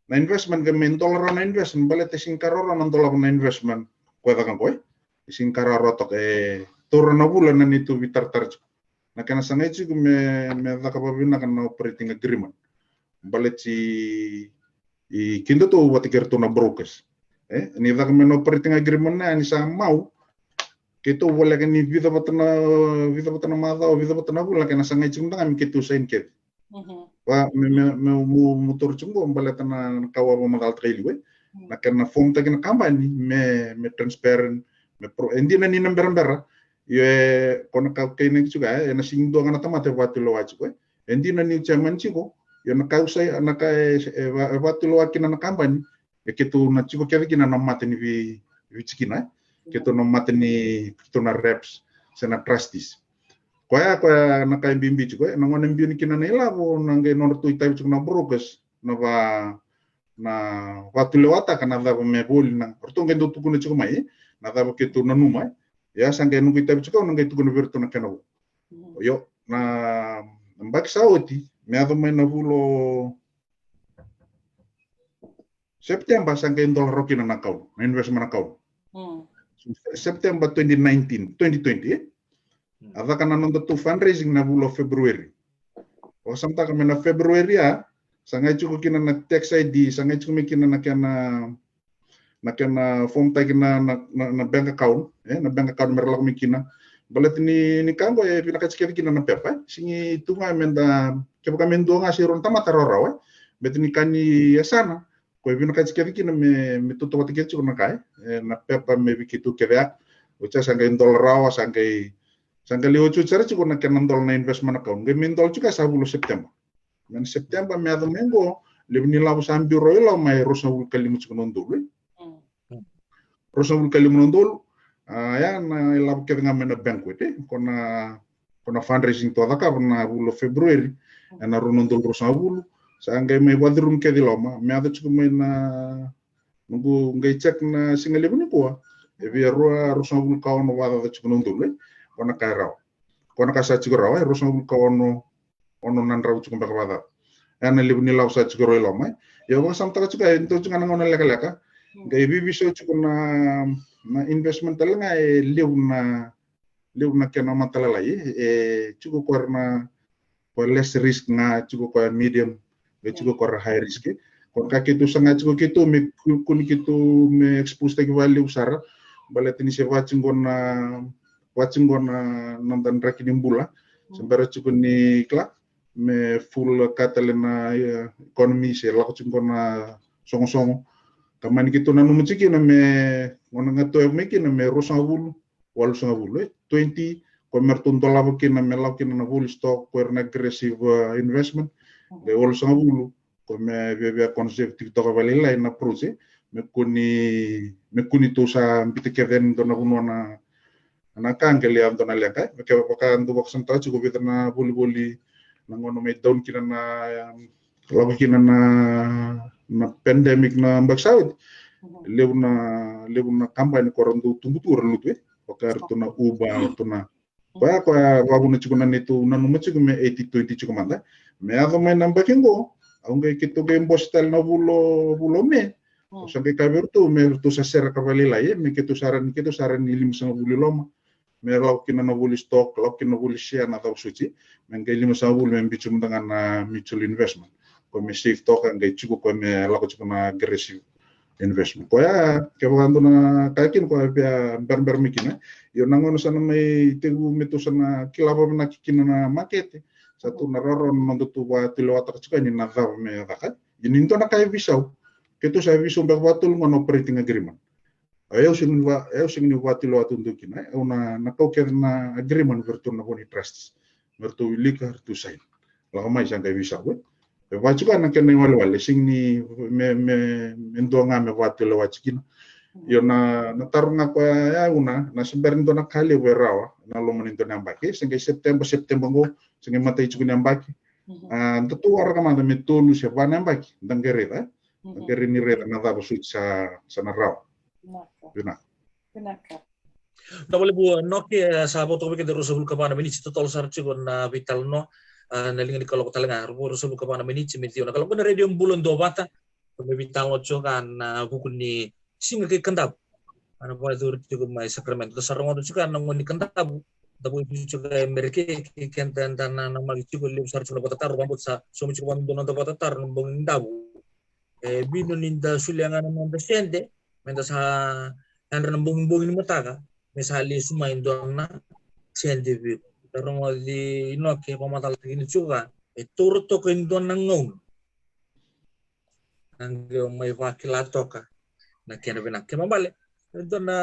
na investment, ke me dola rawa na investment, baleta e sega ni ka rawarawa na dolava na investment ko e caka qo, e. E sega ni ka rawarawa toka, e taura na vula na neitou veitaratara tiko. Na kena sagai tiko me, me caka vakavinaka na operating agreement. Baleti I keitou vata kei ratou na brokers. E, ni caka mai na operating agreement na, ni sa mau, keitou voleka ni vica vata na, vica vata na macawa, vica vata na vula, kena sagai tiko mada ga me keitou sign kece. Va, me, me, me, mo, mo toro tiko qo, baleta na, na ka au vakamacalataka i liu, e. Na kena form taki na kabani, me, me transparent, me pro, e dina ni na berabera, io e, ko na ka kei na tiko, e, e na sigi dua ga na tamata e vatulewa tiko, e. E dina ni chairman tiko, io na ka usai, na ka e, e, va, e vatulewa kina na kabani, e keitou na tiko kece kina na mata ni vi, vi tikina, e. Keitou na mata ni, keitou na reps, se na trustees. Koya, koya na ka e bibi tiko, e, na gauna e biu ni kina na ilavo, na qai nodratou itavi tiko na brokers, na va, na vatulewataka na cava me voli na, ratou qai dau tukuna tiko mai, e, na cava keitou nanuma, e. Ia sa qai noqu itavi tiko, na qai tukuna vei ratou na kena vo. Io, na, na baki sa oti, me yaco mai na vula o September sa qai dola rawa kina na account, na investment account. September twenty nineteen, twenty twenty, e? A caka na nodatou fundraising na vula o February. Vakasamataka me na February ya, sa qai tiko kina na tax I D, sa qai tiko mai kina na kena, na kena form taki na, na, na, na bank account, e, na bank account me ra lako mai kina. Baleta ni, ni ka qo e vinakati kece kina na pepa, e. Sigi tu ga me da, kevaka me dua ga se rua na tamata rawarawa, e. Baleta ni ka ni yasana, ko e vinakati kece kina me, me tautauvata kece tiko na ka, e. E, na pepa me vei keitou kece ya. Oti ya sa qai dola rawa, sa qai, sa qai lai otioti sara tiko na kena dola na investment account. Qai me dola tiko ya sa vula o September. Me na September me yaco mai qo, levu ni lavo sa biu rawa i loma e ruasagavulu ka lima tiko na udolu, e. Ruasagavulu ka lima na udolu, a, ya na ilavo kece ga mai na banquet, e. Ko na, ko na fundraising tou a cakava na vula o February, e na rua na udolu ruasagavulu, sa qai mai vakacurumi kece i loma, me yaco tiko mai na, noqu qai check na siga levu nikua, e via rua, ruasagavulu ka ono vakacaca tiko na udolu, e. Ko na ka e rawa. Ko na ka sa tiko rawa, e ruasagavulu ka ono, ono na drau tiko beka vakacaca. E na levu ni lavo sa tiko rawa i loma, e. Ia vakasamataka tiko, e dua tiko ga na gauna lekaleka. Qai veiveisau tiko na, na investment tale ga e levu na, levu na kena matalalai, e, e tiko ko na, ko less risk ga, tiko ko medium, e tiko ko high risk, e. Ko na ka keitou saga tiko keitou me ku-, kua ni keitou me expose taki vakalevu sara. Baleta ni se vaka tiko na, vaka tiko na, na noda draki ni bula. Se bera tiko ni kila, me full ka tale na, e, economy se lako tiko na sogosogo. Ka mani keitou nanuma tiko kina me, gauna ga tou yaco mai kina me ruasagavulu, walusagavulu, e, twenty, ko me ratou dolava kina me lako kina na voli stock, ko ira na aggressive, e, investment. Qai walusagavulu, ko me viavia conservative toka vakalailai na approach, e. Me kua ni, me kua ni tou sa biuta kece yani dua na vanua na, na ka qai lai yaco dua na leqa, e. Me kevaka dou vakasamataka tiko vica na volivoli na gauna mai down kina na, lako kina na, na pandemic na baki sa oti. Levu na, levu na kabani ko ra dau tubu tu ra lutu, e. Vaka ratou na Uber, ratou na. Koya, koya vakavuna tiko na neitou nanuma tiko me eighty twenty tiko mada. Me yaco mai na baki qo, au qai keitou qai bose tale na vula, vula o Me. Au sa qai kaya vei ratou, me ratou sa sereka vakalailai, e, me keitou sa rawa ni, keitou sa rawa ni limasagavulu i loma. Me lako kina na voli stock, lako kina na voli share, na cava soti. Me qai limasagavulu me biu tiko mada ga na mutual investment. Ko me save toka, qai tiko ko me lako tiko na aggressive investment. Koya, kevaka dua na ka kina, koya via berabera mai kina. Io na gauna sa na mai tekivu me tou sa na kila vakavinaka kina na makete. Sa tou na rawarawa na nodatou vakatulewataka tiko yani na cava me caka. Ia ni dua na ka e veisau. Keitou sa veisau beka vakatolu qo na operating agreement. Au sega ni va, au sega ni vatulewa tu dua kina, e. Au na, na kau kece na agreement vei ratou na vo ni trustees. Me ratou wilika, ratou sign. Lako mai sa qai veisau, e. E vaka tiko na kena iwalewale, sega ni me, me, me dua ga me vatulewa tiko kina. Io na, na taro ga koya ya au na, na se bera ni dua na ka levu e rawa, na loma ni dua na yabaki. Se qai September, September qo, se qai matai tiko ni yabaki. A, datou waraka mada me tolu se va na yabaki, da qai raica, e. Da qai raica ni raica na cava soti sa, sa na rawa. Vinaka. Vinaka. Vinaka vakalevu Noke, e, sa vo toka vei keda ruasagavulu ka va na miniti, totolo sara tiko na veitalanoa, a, na liga ni kaloko tale ga, ruasagavulu ka va na miniti, me ciwa na kaloko na Radio Bula Duavata, me veitalanoa tiko ga na vuku ni siga kei Kadavu. A na vakayacori tiko mai Sacramento. Da sa rogoca tiko ga na gone ni Kadavu, da vakayacori tiko ga e Merika, kei keda da nanamaki tiko, levu sara tiko na vakatataro, vakabauta sa saumi tiko vakadua na noda vakatataro na bogi ni Davu. e vinu ni da solia ga na noda sede, me da sa yadra na bogibogi ni mataka, me sa lesu mai e dua na sede vei iko. Da rogoci Inoke vakamacalataki ni tiko ga, e taura toka e dua na gauna. Na qai mai vakila toka na kena vinaka. Kena ibalebale, e dua na,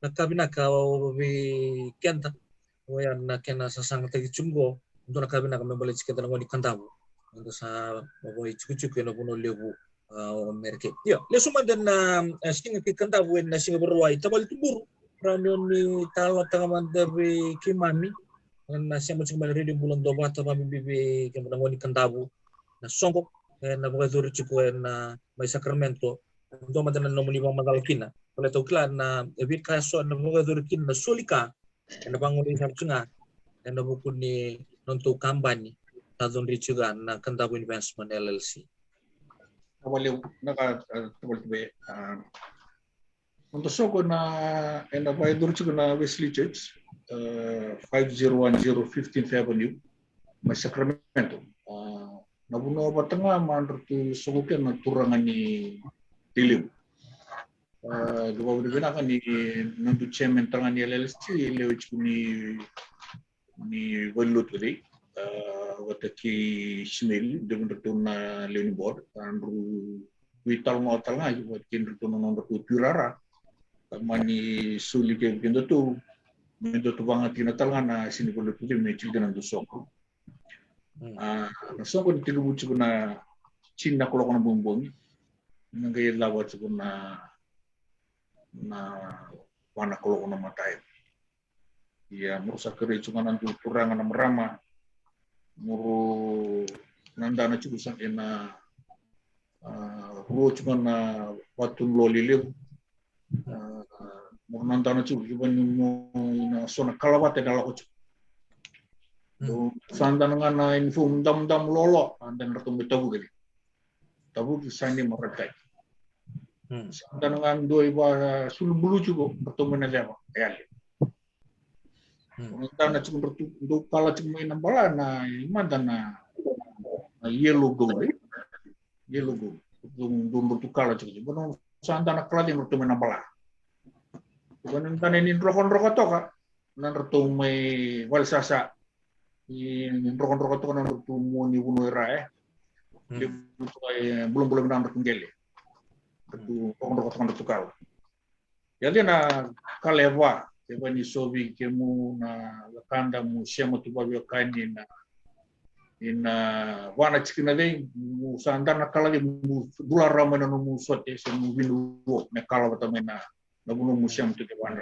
na ka vinaka vei keda, oya na kena sasagataki tiko qo, e dua na ka vinaka me baleti keda na gauna ni Kadavu. Eda sa mai tikotiko ena vanua levu, a, o Merika. Io, lesu mada na, a, siga kei Kadavu ena siga Vakarauwai, tavale tuburu, rawa ni o ni talanoataka mada vei keimami, na sema tiko mai na Radio Bula Dua, vata vakabibi vei kemuni na gauna ni Kadavu, na soqo, ena vakayacori tiko ena, a, mai Sacramento, dua mada na nomuni vakamacala kina. Baleta au kila na, e veika eso ena vakayacori kina na soli ka, ena vagolei sara tiko ga ena vuku ni nodatou kabani, na cudru tiko ga na Kadavu Investment L L C. Tavale, na ka, a, tavale tube, a, noda soqo na, ena vakayacori tiko na Wesley Church, a, five zero one zero Fifteenth Avenue, mai Sacramento. A, na vanua vata ga madratou soqo kina na turaga ni Tailevu. A, dua vavinavinaka ni nodatou chairman turaga ni L L C, lewe tiko ni, ni valenilotu vei, a, vata kei Simeli, dua vei iratou na lewe ni board, a, drau veitalanoa tale ga vata kei iratou na nodratou tuirara, ka mani soli kei kedatou, me datou vakayagataka tale ga na sega ni valenilotu vei me tiko kina nodatou soqo. Mm. A, na soqo ni tekivu tiko na tini na kaloko na bogibogi, na qai cava tiko na, na va na kaloko na mataka. Ia, mo rau sa kerei tiko ga na dua turaga na marama, mo rau nadana tiko sa ena, a, rua tiko ga na vatu ni loa lelevu. A, mo rau nadana tiko, kevaka ni mo na so na kalavata ena lako tiko. Mm. Dou sa dana ga na uniform damudamu loaloa, a, dana ratou me tavuki. Tavuki sa ni marataki. Mm. Sa dana ga dua i vakasulubulu tiko, ratou me na ceva, e yali. Mm. Dou dana tiko, ratou, dou kala tiko mai na bala na, i mada na, na yellow gold, e? Yellow gold. Dou, dou, dou ratou kala tiko. Dou sa dana kala tiko ratou mai na bala. Dou na dana ni drokadroka toka, na ratou mai vale sasa. Ni drokadroka toka na ratou mua ni vanua i ra, e. Mm. Levu toka e bulabula vinaka na ratou qele. Ratou drokadroka toka na ratou kala. Ia, na kala e va, e va ni so vei kemuni na wekada mo sema tu vakaveiwekani na, ina va na tikina cei, mo sa dana na kala cei mo bula rawa mai na nomu sote se nomu vinivo me kala vata mai na, na vanua mo sema tu kina.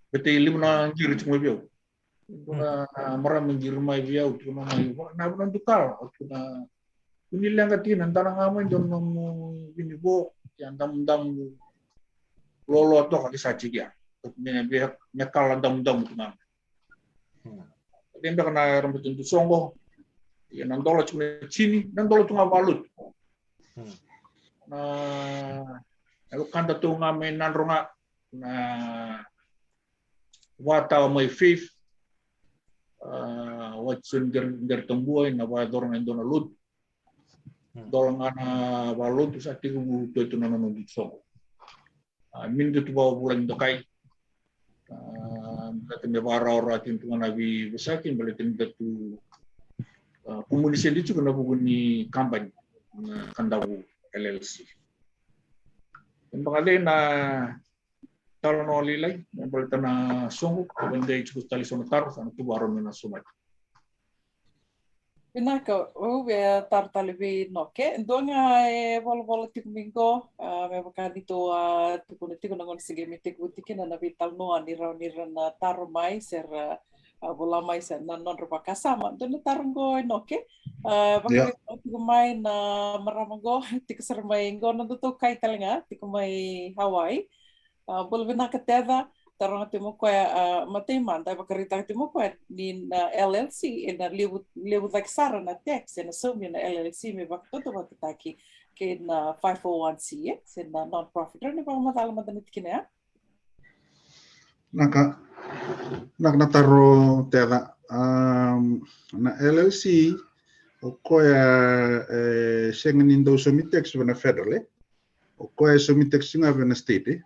Baleta e levu na qiri tiko mai vei au. Dua na marama qiri mai vei au, tukuna mai, "Va, na vanua dou kala, o tukuna, kua ni leqa tiko, dana ga mai dua nomu vinivo, ia damudamu loaloa toka ke sa tiko ya. Me, me, me kala damudamu tu ga mai." Hmm. Dei beka na rabaitu dou soqo, ia na dola tiko na tini, na dola tu ga valotu. Hmm. Na, na wekada tu ga mai Nadroga, na Vatawa mai Faith, a, Watson Ger-, Gertabua, ina vakayacora ga e dua na lotu. Hmm. Dola ga na valotu sa tekivu tu e tu na nona dui soqo. A, mini dua tu vakavulagi dokai. A, baleta me vakarawarawa tiko tu ga na veivosaki, baleta ni dua tu, a, kumuni sede tiko na vuku ni kabani, na Kadavu L L C. E baka cei na talanoa lailai me baleta na soqo, kevaka e dei tiko tale so na taro, sa na tu vakarau me na somati. Vinaka, au via taro tale vei Noke. Dua ga e volavola tiko mai qo, a, me vaka ni tou a tukuna tiko na gauna se qai mai tekivu tiko kina na veitalanoa ni rawa ni ra na taro mai se ra, a, vola mai se na nodra vakasama. Dua na taro qo, Noke. A, vaka, ia, tiko mai na marama qo, tiko sara mai qo na nodatou kai tale ga, tiko mai Hawaii. A, bula vinaka Teca, taroga tiko mai o koya, a, matai mada, e vakaraitaka tiko mai o koya ni na L L C, ena levu, levu cake sara na tax ena saumi na L L C me vakatautauvatataki kei na five oh one C, e, se na non-profit. Rawa ni vakamacala mada na tikina ya? Naka, naka na taro Teca. Am, na L L C, o koya e sega ni dau saumi tax vei na federal, e. O koya e saumi tax ga vei na state, e.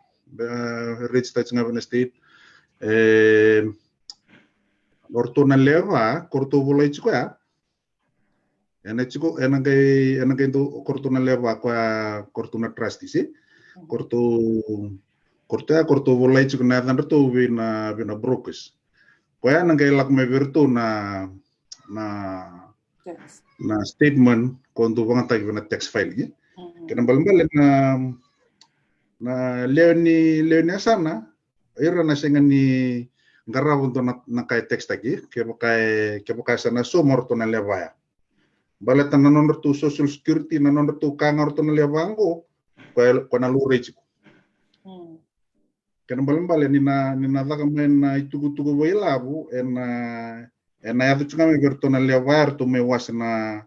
Register ga vei na state. E, o ratou na lewe va ko ratou volai tiko ya, ena tiko, ena qai, ena qai dau, ko ratou na lewe va koya, ko ratou na trustees, e. Ko ratou, ko ratou ya, ko ratou volai tiko na yacadratou vei na, vei na brokers. Koya na qai lako mai vei ratou na, na, na statement ko dau vagataki vei na tax filing, e. Kena balebale na, na lewe ni, lewe ni yasana, ira na sega ni qarava dua na, na ka e tax taki, kevaka e, kevaka e sa na sauma o ratou na lewe va ya. Baleta na nodratou social security, na nodratou ka ga o ratou na lewe va qo, koya, koya na laurai tiko. Kena balebale ni na, ni na caka mai na itukutuku vakailavo, ena, ena yaco tiko ga mai vei ratou na lewe va ya, ratou mai wase na,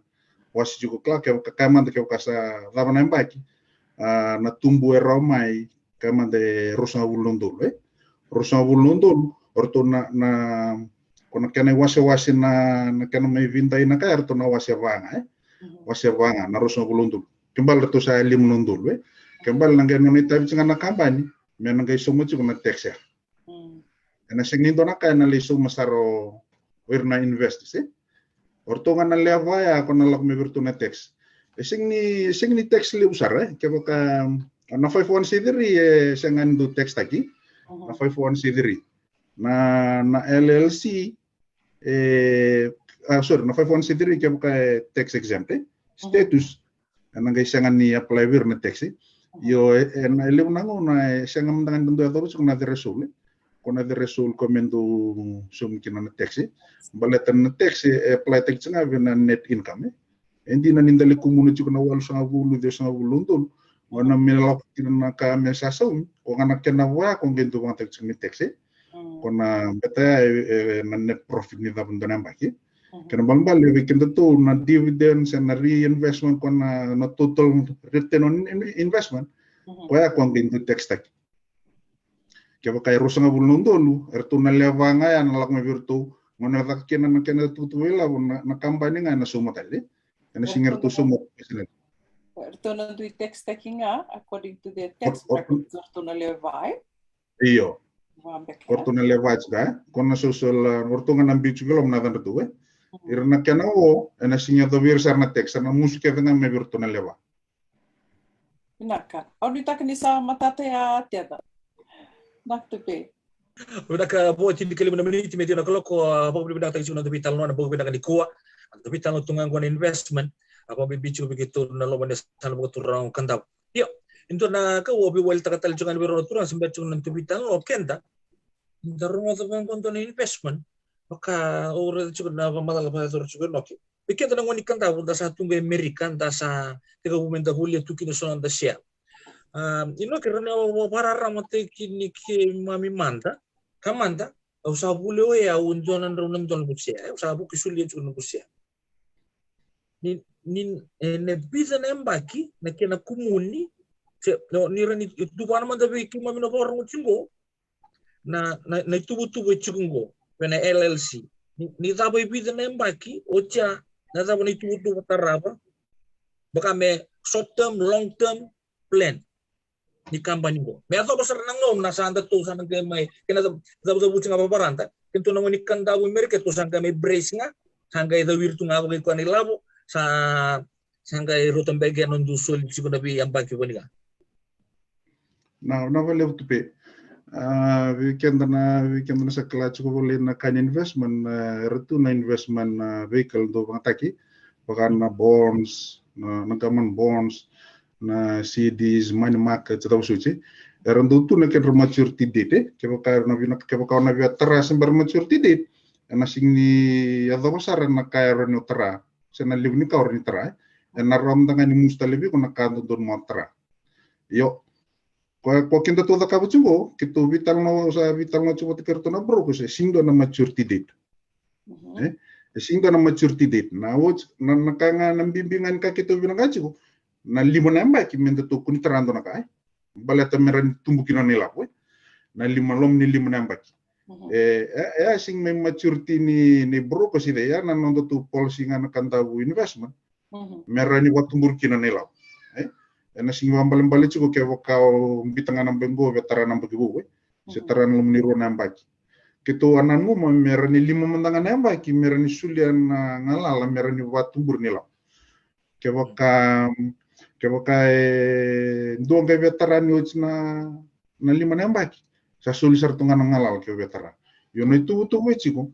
wase tiko kila, kevaka, kaya mada kevaka sa cava na yabaki, a, na tubu e rawa mai, kaya mada e ruasagavulu na udolu, e. Ruasagavulu na udolu, o ratou na, na, ko na kena iwasewase na, na kena mai vidai na ka ya, ratou na wase va ga, e. Wase va ga, na ruasagavulu na udolu. Ke bale ratou sa lima na udolu, e. Ke bale na qai nona itavi tiko ga na kabani, me na qai sauma tiko na tax ya. Ena sega ni dua na ka ena lai sauma sara o ira na investors, e. O ratou ga na lewe va ya ko na lako mai vei ratou na tax. E sega ni, sega ni tax levu sara, e. Kevaka na five oh one C three, e sega ni dau tax taki. Na five oh one C three. Na, na L L C, e, a, sorry, na five oh one C three kevaka e tax exempt, e. Status, ena qai sega ni apply vei ira na tax, e. Io, e, e, na, e levu na gauna, e, sega mada ga ni dau yacova tiko na threshold, e. Ko na threshold ko me dau saumi kina na tax, e. Baleta na tax, e, apply taki tiko ga vei na net income, e. E dina ni da lai kumuna tiko na walusagavulu, ciwasagavulu na udolu, gauna me lako kina na ka me sa saumi, ko ga na kena va ya ko qai dau vagataki tiko me tax, e. Ko na beta ya, e, e, na net profit ni cava dua na yabaki. Kena balebale vei kedatou na dividends, e, na reinvestment, ko na, na total return on in-, investment. Koya ko qai dau tax taki. Kevaka e ruasagavulu na udolu, eratou na lewe va ga ya na lako mai vei iratou, gauna e caka kina na kena tukutuku vakailavo, na, na kabani ga ena sauma tale. Ena sega ni ratou sauma. Eratou na dui tax taki ga according to their tax bracket, eratou na lewe va, e? Io. Ko ratou na lewe va tiko, e? Ko na social, a, o ratou ga na biu tiko i loma na yacadratou, e? Ira na kena o, ena sega ni yacovi ira sara na tax, sa na musu kece ga mai vei iratou na lewe va. Vinaka. Au nuitaka ni sa matata ya, Teta. Vinaka Tupe. Vinaka, vo, tinikalima na miniti me ciwa na kaloko, a, vakavinavinakataki tiko na noda veitalanoa ena bogi vinaka nikua. Noda veitalanoa tu ga qo na investment. A, vakabibi tiko vei keitou na loma ni yasana vakaturaga o Kadavu. Io, e dua na ka au veiwalitaka tale tiko ga vei rau na turaga se bera tiko na noda veitalanoa, o keda da rogoca vaqo dua na investment. Vaka au raica tiko na vakamacala vakayacora tiko e Noki. Vei keda na gone ni Kadavu, da sa tu qo e Amerika, da sa tekivu me da volia tu kina so na noda share. A, e Noki, rawa ni au vakararamataki ni keimami mada, ka mada, au sa volia o yau e dua na drau na dua na noqu share, au sa vuki solia tiko na noqu share. Ni, ni, e, na vica na yabaki na kena kumuni, se, no, ni rawa ni tuvana mada vei keimami na vakarogo tiko qo, na, na, na ituvatuva e tiko qo vei na L L C. Ni, ni cava e vica na yabaki, oti ya, na cava na ituvatuva tarava, vaka me short term, long term plan ni kabani qo. Me yacova sara na gauna sa datou sa na qai mai, kena cavu, cavucavuti ga vavarada. Kedatou na gone ni Kadavu e Amerika, tou sa qai mai brace ga, sa qai cawiri tu ga vakaikoya na ilavo, sa, sa qai rauta beka na noda soli tiko na veiyabaki voli ga. Na, na vakalevu Tupe. A, vei keda na, vei keda na sa kila tiko voli na ka ni investment, a, era tu na investment, a, vehicle dau vagataki, vaka na bonds, na, na government bonds, na C Ds, money market, cava soti. Era dau tu na kedra maturity date, e. Kevaka era na via, kevaka o na via tara se bera maturity date, ena sega ni yacova sara na ka era na tara, se na levu ni ka o na tara, e. Ena rawa mada ga ni musu tale vei iko na ka dodonu mo tara. Io, ko, ko kedatou cakava tiko qo, keitou veitalanoa, sa veitalanoa tiko vata kei ratou na brokers, e sega ni dua na maturity date. E? E sega ni dua na maturity date. Na oti, na, na ka ga, na bibi ga ni ka keitou vinakata tiko, na lima na yabaki me datou kua ni tara dua na ka, e? Baleta me rawa ni tubu kina na ilavo, e? Na lima, loma ni lima na yabaki. E, e, e a sigi mai maturity ni, ni brokers i cei, ya na noda tu policy ga na Kadavu Investment. Me rawa ni vakatuburi kina na ilavo. E? E na sigi vakabalebale tiko kevaka o bita ga na bai qo, via tara na yabaki vou, e? Se tara na loma ni rua na yabaki. Keitou a nanuma me rawa ni lima mada ga na yabaki, me rawa ni solia na galala, me rawa ni vakatuburi na ilavo. Kevaka, kevaka e dua qai via tara ni oti na, na lima na yabaki, sa soli sara tu ga na galala ke via tara. Io na ituvatuva e tiko,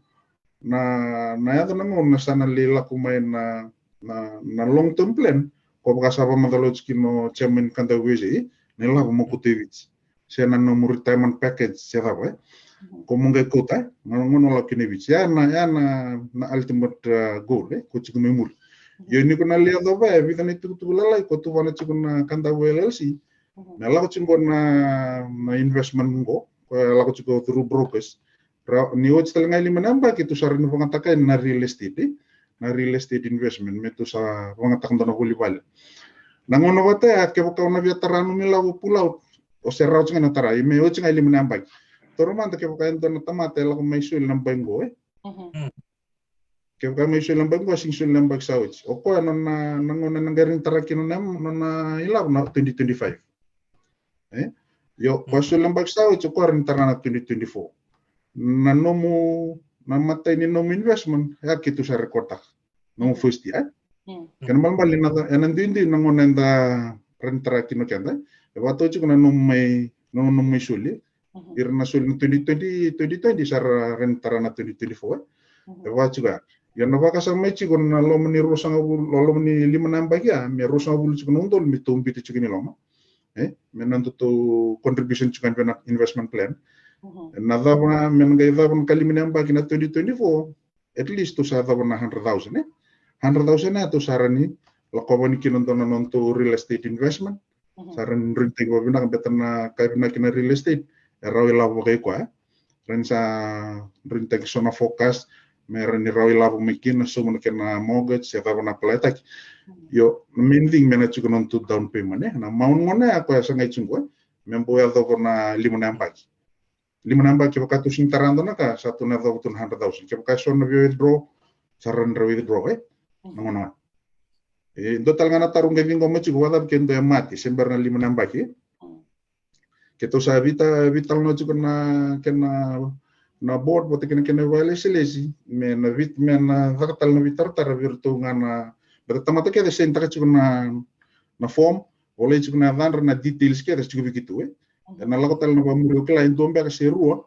na, na yaco na gauna sa na lai lako mai na, na, na long term plan, ko vaka sa vakamacala oti kina o chairman Kadavu, e, na ilavo mo kauta i Viti. Se na nomu retirement package, se cava, e. Ko mo qai kauta, e, na gauna o lako kina i Viti. Ya na, ya na, na ultimate, uh, goal, e, ko tiko mai muri. Io ni ko na lai yacova, e, vica na itukutuku lalai, ko tuvana tiko na Kadavu L L C. Me lako tiko na, na investment qo, ko lako tiko through brokers. Ra, ni oti tale ga e lima na yabaki, tou sa rawa ni vagataka na real estate, e? Na real estate investment, me tou sa vagataka dua na voli vale. Na gauna vata ya, kevaka o na via tara nomu ilavo, pull out, o se rawa tiko ga na tara, i me oti ga e lima na yabaki. Toro mada kevaka e dua na tamata e lako mai soli na bai qo, e? Kevaka mai soli na bai qo, a sigi soli na bai sa oti. O koya na, na, na gauna na qai rawa ni tara kina na, na, na ilavo na twenty twenty-five. E? Io, ko a soli na bai sa oti, o koya rawa ni tara na twenty twenty-four. Na nomu, na matai ni nomu investment, ya keitou sa record taka. Nomu first year, e? Kena balebale na, e na duidui na gauna eda rawa ni tara kina o keda, e? E vakatau tiko na nomu mai, na nomu mai soli. Ira na soli na twenty twenty, twenty twenty, sa ra, rawa ni tara na twenty twenty-four, e? E vaka tiko ya. Ia na vakasama mai tiko na loma ni ruasagavulu, loma ni lima na yabaki ya, me ruasagavulu tiko na udolu me tou biuta tiko ni loma. E? Me na nodatou contribution tiko vei na investment plan. Na cava, me na qai cava na ka lima na yabaki na twenty twenty-four, at least tou sa cava na hundred thousand, e? Hundred thousand ya tou sa rawa ni lakova ni kina dua na nodatou real estate investment. Sa rawa ni dredretaki vakavinaka, beta na ka vinaka kina real estate, e rawa ilavo vakai koya, e? Rawa ni sa dredretaki so na forecast, me rawa ni rawa ilavo mai kina, sauma na kena mortgage, se cava na apply-taki. Io, na main thing me na tiko na nodatou down payment, e? Na amount gona ya koya sa qai tiko, e? Me bau yacova na lima na yabaki. Lima na yabaki, kevaka tou sega ni tara dua na ka, sa tou na yacova tu na hundred thousand. Kevaka e so na via withdraw, sa rawa ni ra withdraw, e? Na gauna. E, dua tale ga na taro qai ciqoma tiko, vakacava ke dua e mate se bera na lima na yabaki, e? Keitou sa vita, veitalanoa tiko na, kena, na board vata kei na kena ivakalesilesi, me na vit, me na caka tale na veitaratara vei iratou ga na, beta tamata kece e sainitaka tiko na, na form, volai tiko na yacadra, na details kece sa tiko vei keitou, e? E na lako tale na vakamuri, o kila e dua beka se rua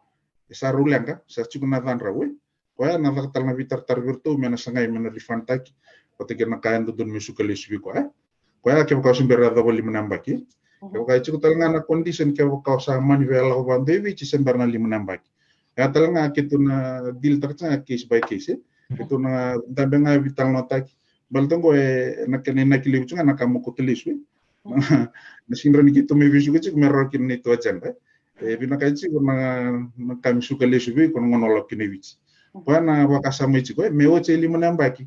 e sa rau leqa, sa tiko na yacadra, e? Koya na caka tale na veitaratara vei iratou me na sagai me na refund-taki vata kei na ka e dodonu me suka lesu vei koya, e? Koya kevaka o se bera yacova lima na yabaki. Kevaka e tiko tale ga na condition, kevaka o sa mani via lako vakadua i Viti se bera na lima na yabaki. Ya tale ga keitou na deal-taka tiko ga case by case, e? Keitou na dabe ga veitalanoataki. Baleta qo e na kena inaki levu tiko ga na ka mo kauta lesu, e? Na sega ni rawa ni keitou mai veisuka tiko me rawa kina na neitou agenda, e? E vinakati tiko na, na ka me suka lesu vei iko na gauna o lako kina i Viti. Koya na vakasama mai tiko, e, me oti e lima na yabaki,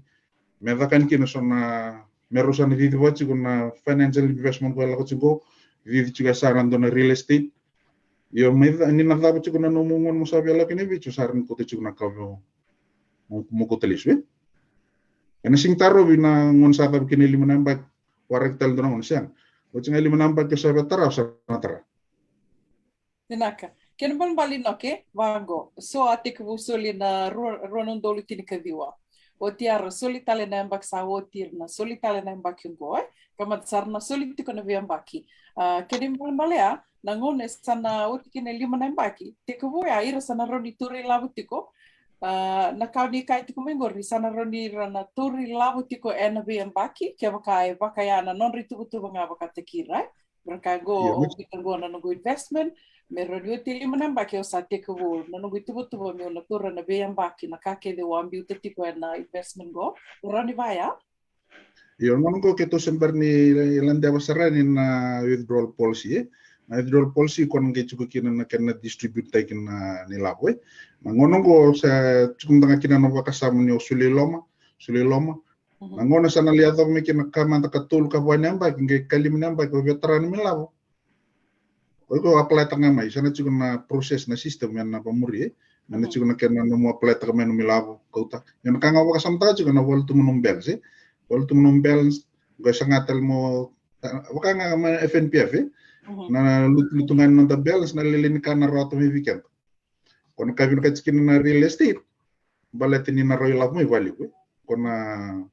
me caka yani kina so na, me rau sa na cicivaka tiko na financial investment koya lako tiko, cici tiko e sa na dua na real estate. Io, me ca, ni na cava tiko na nomu gauna mo sa via lako kina i Viti, o sa rawa ni kauta tiko na ka mo, mo kauta lesu, e? E na sega ni tarovi na gauna sa cava kina e lima na yabaki, waraki tale dua na gauna, sega. Oti ga e lima na yabaki o sa via tara, o sa na tara. Vinaka. Kena balebale, Inoke, vaqo. So a tekivu soli na rua, rua na udolu tinikaciwa. Oti ya ra soli tale na yabaki sa oti, ra na soli tale na yabaki oqo, e? Ka mada sa ra na soli tiko na veiyabaki. A, kena ibalebale ya, na gauna e sa na oti kina e lima na yabaki, tekivu ya ira sa na rawa ni tauri lavo tiko. A, na ka o ni kaya tiko mai qori, sa na rawa ni ra na tauri lavo tiko e na veiyabaki, kevaka e vaka ya na nodra ituvatuva ga vakataki ira, e? Ra kaya qo, au biuta qo na noqu investment, me rawa ni oti e lima na yabaki au sa tekivu na noqu ituvatuva meu na taura na veiyabaki na ka kece au a biuta tiko e na investment qo. E rawa ni vaya? Io, na gauna qo keitou se bera ni ladeva sara yani na withdrawal policy, e? Na withdrawal policy ko na qai tiko kina na kena distribute-taki na, na ilavo, e? Na gauna qo sa tiko mada ga kina na vakasama ni o solia i loma, solia i loma. Na gauna sa na lai yacova mai kina ka mada ka tolu ka va na yabaki, qai ka lima na yabaki, o via tara na nomu ilavo, o iko apply-taka ga mai, sa na tiko na process, na system e na vakamuri, e? Na na tiko na kena nomu apply taka mai nomu ilavo, kauta. Ia na ka ga vakasamataka tiko na valu tu mo nomu balance, e? Valu tu mo nomu balance, qo e saga tale mo, vaka ga mai F N P F, e? Na lutu, lutu ga ni noda balance, na lele ni ka na rawata mai vei keda. Ko na ka vinaka tiko kina na real estate, baleta ni na rawa ilavo mai vakalevu, e? Ko na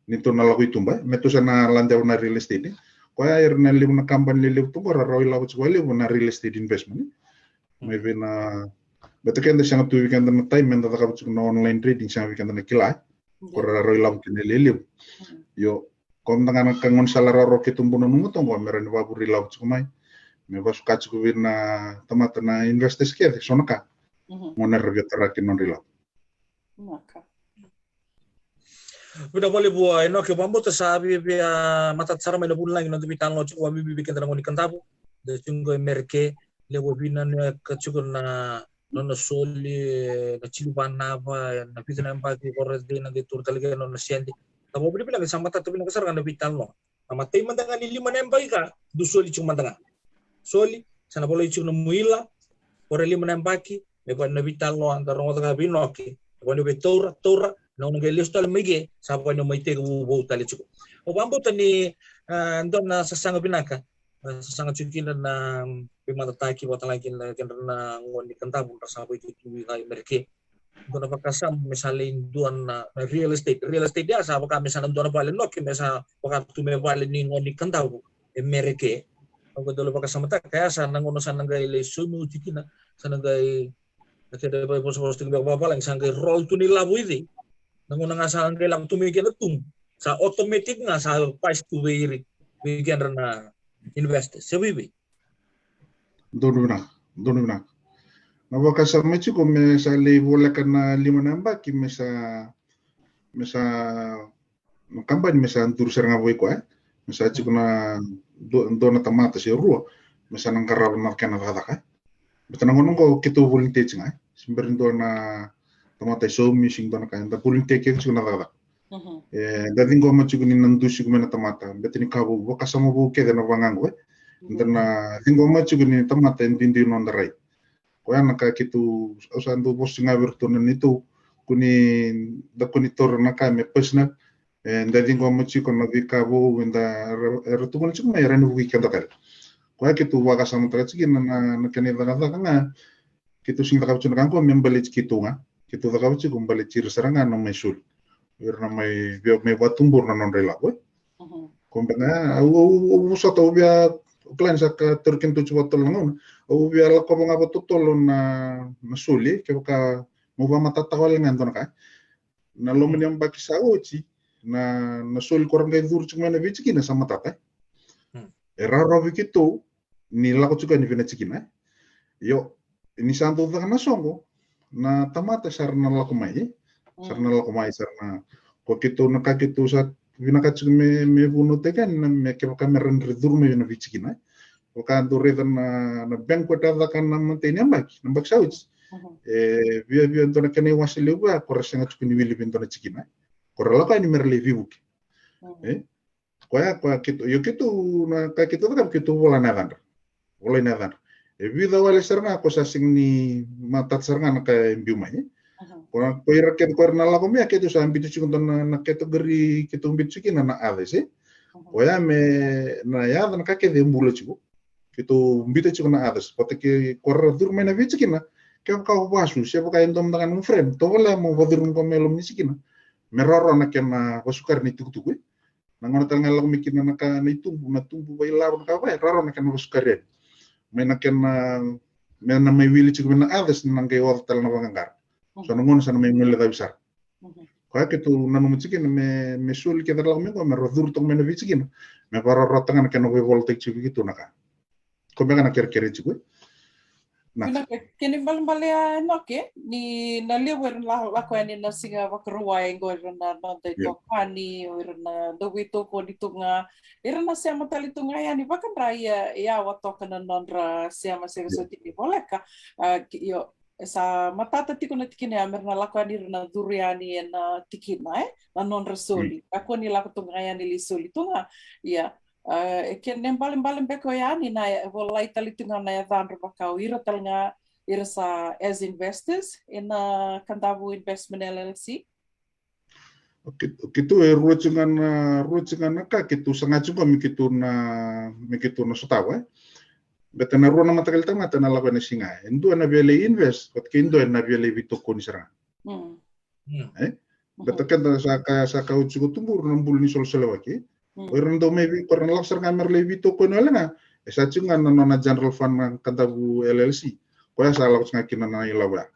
ni tou na lako i tuba, e? Me tou sa na ladeva na real estate, e? Koya era na levu na kabani lelevu tu qo ra rawa ilavo tiko vakalevu na real estate investment, e? Mai vei na, baleta keda sega tu vei keda na time me da cakava tiko na online trading, sega vei keda na kila, e? Ko ra rawa ilavo kina e lelevu. Io, ko mada ga na ka gaunisala rawarawa keitou bau nanuma toka qo, me rawa ni vavure ilavo tiko mai, me vasuka tiko vei na tamata na investors kece, so na ka. Mo na ra via tara kina nodra ilavo. Vinaka. Vinaka vakalevu, a, Enoke. Vakabauta sa via, via matata sara mai na vulagi na noda veitalanoa tiko vakabibi vei keda na gone ni Kadavu. Da tiko qo e Mereke, levu vina na ka tiko na nona soli, e, na tini vanava, e, na vica na yabaki, ko ra dei na qai taura tale kina nona sede. Ka vakavinavinaka sa matata vinaka sara ga na veitalanoa. Na imatai mada ga ni lima na yabaki ka dau soli tiko mada ga. Soli, sa na volai tiko na muila, ko ra lima na yabaki, me vaka ni na veitalanoa da rogoca ga vei Enoke. Me vaka ni vei taura, taura, na gauna qai lesu tale mai ke, sa vaka ni mai tekivu vou tale tiko. Au vakabauta ni, a, dua na sasaga vinaka, a, sasaga tiko kina na, mm, veimatataki vata kina na kedra na gone ni Kadavu ra sa vakaitutu i Mereke. Dua na vakasama me sa lai dua na, na real estate. Real estate ya sa vaka me sa na dua na vale, Enoke, me sa vaka tu me vale ni gone ni Kadavu e Mereke. Au qai dau lai vakasamataka ya sa na gauna sa na qai lai saumi oti kina, sa na qai, na kena vakaivosavosa tiko me vakavalagi, sa qai roll tu na ilavo i cei. Na gauna ga sa qai lako tu mai kina na tubu, sa automatic ga sa pass tu vei ira, vei kedra na investors, se vei vei. Donu vinaka, donu vinaka. Na vakasama tiko me sa lai voleka na lima na yabaki, me sa, me sa, na kabani me sa duri sara ga vei koya, e? Me sa tiko na dua, dua na tamata se rua, me sa na qarava na kena cakacaka, e? Baleta na gauna qo keitou volunteer tiko ga, e? Se bera ni dua na tamata e saumi, se dua na ka, eda volunteer kece tiko na cakacaka. E, da ciqoma tiko ni na dusi iko mai na tamata, baleta ni ka vou, vakasama vou kece na vaqaqu, e. Da na ciqoma tiko ni tamata e duidui noda rai. Koya na ka keitou, au sa dau vosa ga vei iratou na neitou, ko ni, da ko ni taura na ka me personal, e, da ciqoma tiko na veika vou, eda, era, era tukuna tiko mai, era ni vukei keda tale. Koya keitou vakasamataka tiko na, na, na kena icakacaka ga, keitou sega ni cakava tiko na ka qo me baleti keitou ga. Keitou cakava tiko baleti ira sara ga na mai soli. Ira na mai via, mai vakatubura na nodra ilavo, e. Ko beka ga, au, au, au vosota, au via, au kila ni sa ka tauri kedatou tiko vakatotolo na gauna. Au via lakova ga vakatotolo na, na soli, kevaka meu vakamatatataka wale ga e dua na ka. Na loma ni yabaki sa oti, na, na soli ko ra qai curu tiko mai na veitikina sa matata, e. E rawarawa vei keitou ni lako tiko yani vei na tikina, e. Io, ni sa dau caka na soqo, na tamata sa ra na lako mai, e. Sa ra na lako mai, sa ra na, ko keitou na ka keitou sa vinaka tiko me, me vunautaki yani, na me kevaka me ra na curu mai na veitikina, e. Vaka dau raica na, na banquet a caka na imatai ni yabaki, na yabaki sa oti. E, via, via dua na kena iwase levu ya, ko ra sega tiko ni wili vei dua na tikina, e. Ko ra lako yani me ra lai veivuke. E? Koya, koya keitou, io keitou, na ka keitou cakava keitou vola na yacadra. Volai na yacadra. E vica wale sara ga ko sa sega ni matata sara ga na ka e biu mai. Ko, ko ira kece ko ira na lako mai ya keitou sa biuta tiko dua na, na category keitou biuta tiko kina na others, e. Koya me, na yaca na ka kece e bula tiko. Keitou biuta tiko na others. Vata kei ko ra curu mai na veitikina. Kevaka o vasu, se vaka e dua mada ga na nomu friend. Tovolea mo vacuru mai loma ni tikina. Me rawarawa na kena vasukari na itukutuku, e. Na gauna tale ga e lako mai kina na ka na itubu, na tubu vakailavo na ka vaya, rawarawa na kena vasukari yani. Mai na kena, me na mai wili tiko mai na others, na qai oca tale na vaqaqara. So na gauna sa na mai guilecavi sara. Koya keitou nanuma tiko kina me, me soli kece ra lako mai qo, me ra curu toka mai na veitikina. Me vakarawarawataka ga na kena veivolitaki tiko vei keitou na ka. Ko beka na kerekere tiko, e. Na. Vinaka, kena ibalebale ya Enoke, ni na levu era na la-, lako yani na siga Vakarauwai qo, ira na noda itokani, o ira na dauveitokoni tu ga, ira na sema tale tu ga yani vakadra, ia, ia wa toka na nodra sema, sega soti ni voleka, a, ki-, io, e sa matata tiko na tikina ya, me ra na lako yani, ira na curu yani ena tikina, e, na nodra soli. Kakua ni lako tu ga yani lai soli tu ga, ia, a, e kena ibalebale beka oya ni na, e, volai tale tu ga na yacadra vaka o ira tale ga, ira sa as investors ena Kadavu Investment L L C? Okay, okay, tu e rua tiko ga na, rua tiko ga na ka keitou saga tiko ga me keitou na, me keitou na sotava, e. Baleta na rua na mataqali tamata na lako ena siga, e dua ena via lai invest, vata kei dua ena via lai veitokoni sara ga. Mm. Mm. E? Baleta keda sa ka, sa ka oti tiko tuburu na bulu ni solosolewaki. Mm. O ira na dau mai vei, ko ira na lako sara ga me ra lai veitokoni wale ga, e sa tiko ga na nona general fund na Kadavu L L C. Koya sa lako tiko ga kina na ilavo ya.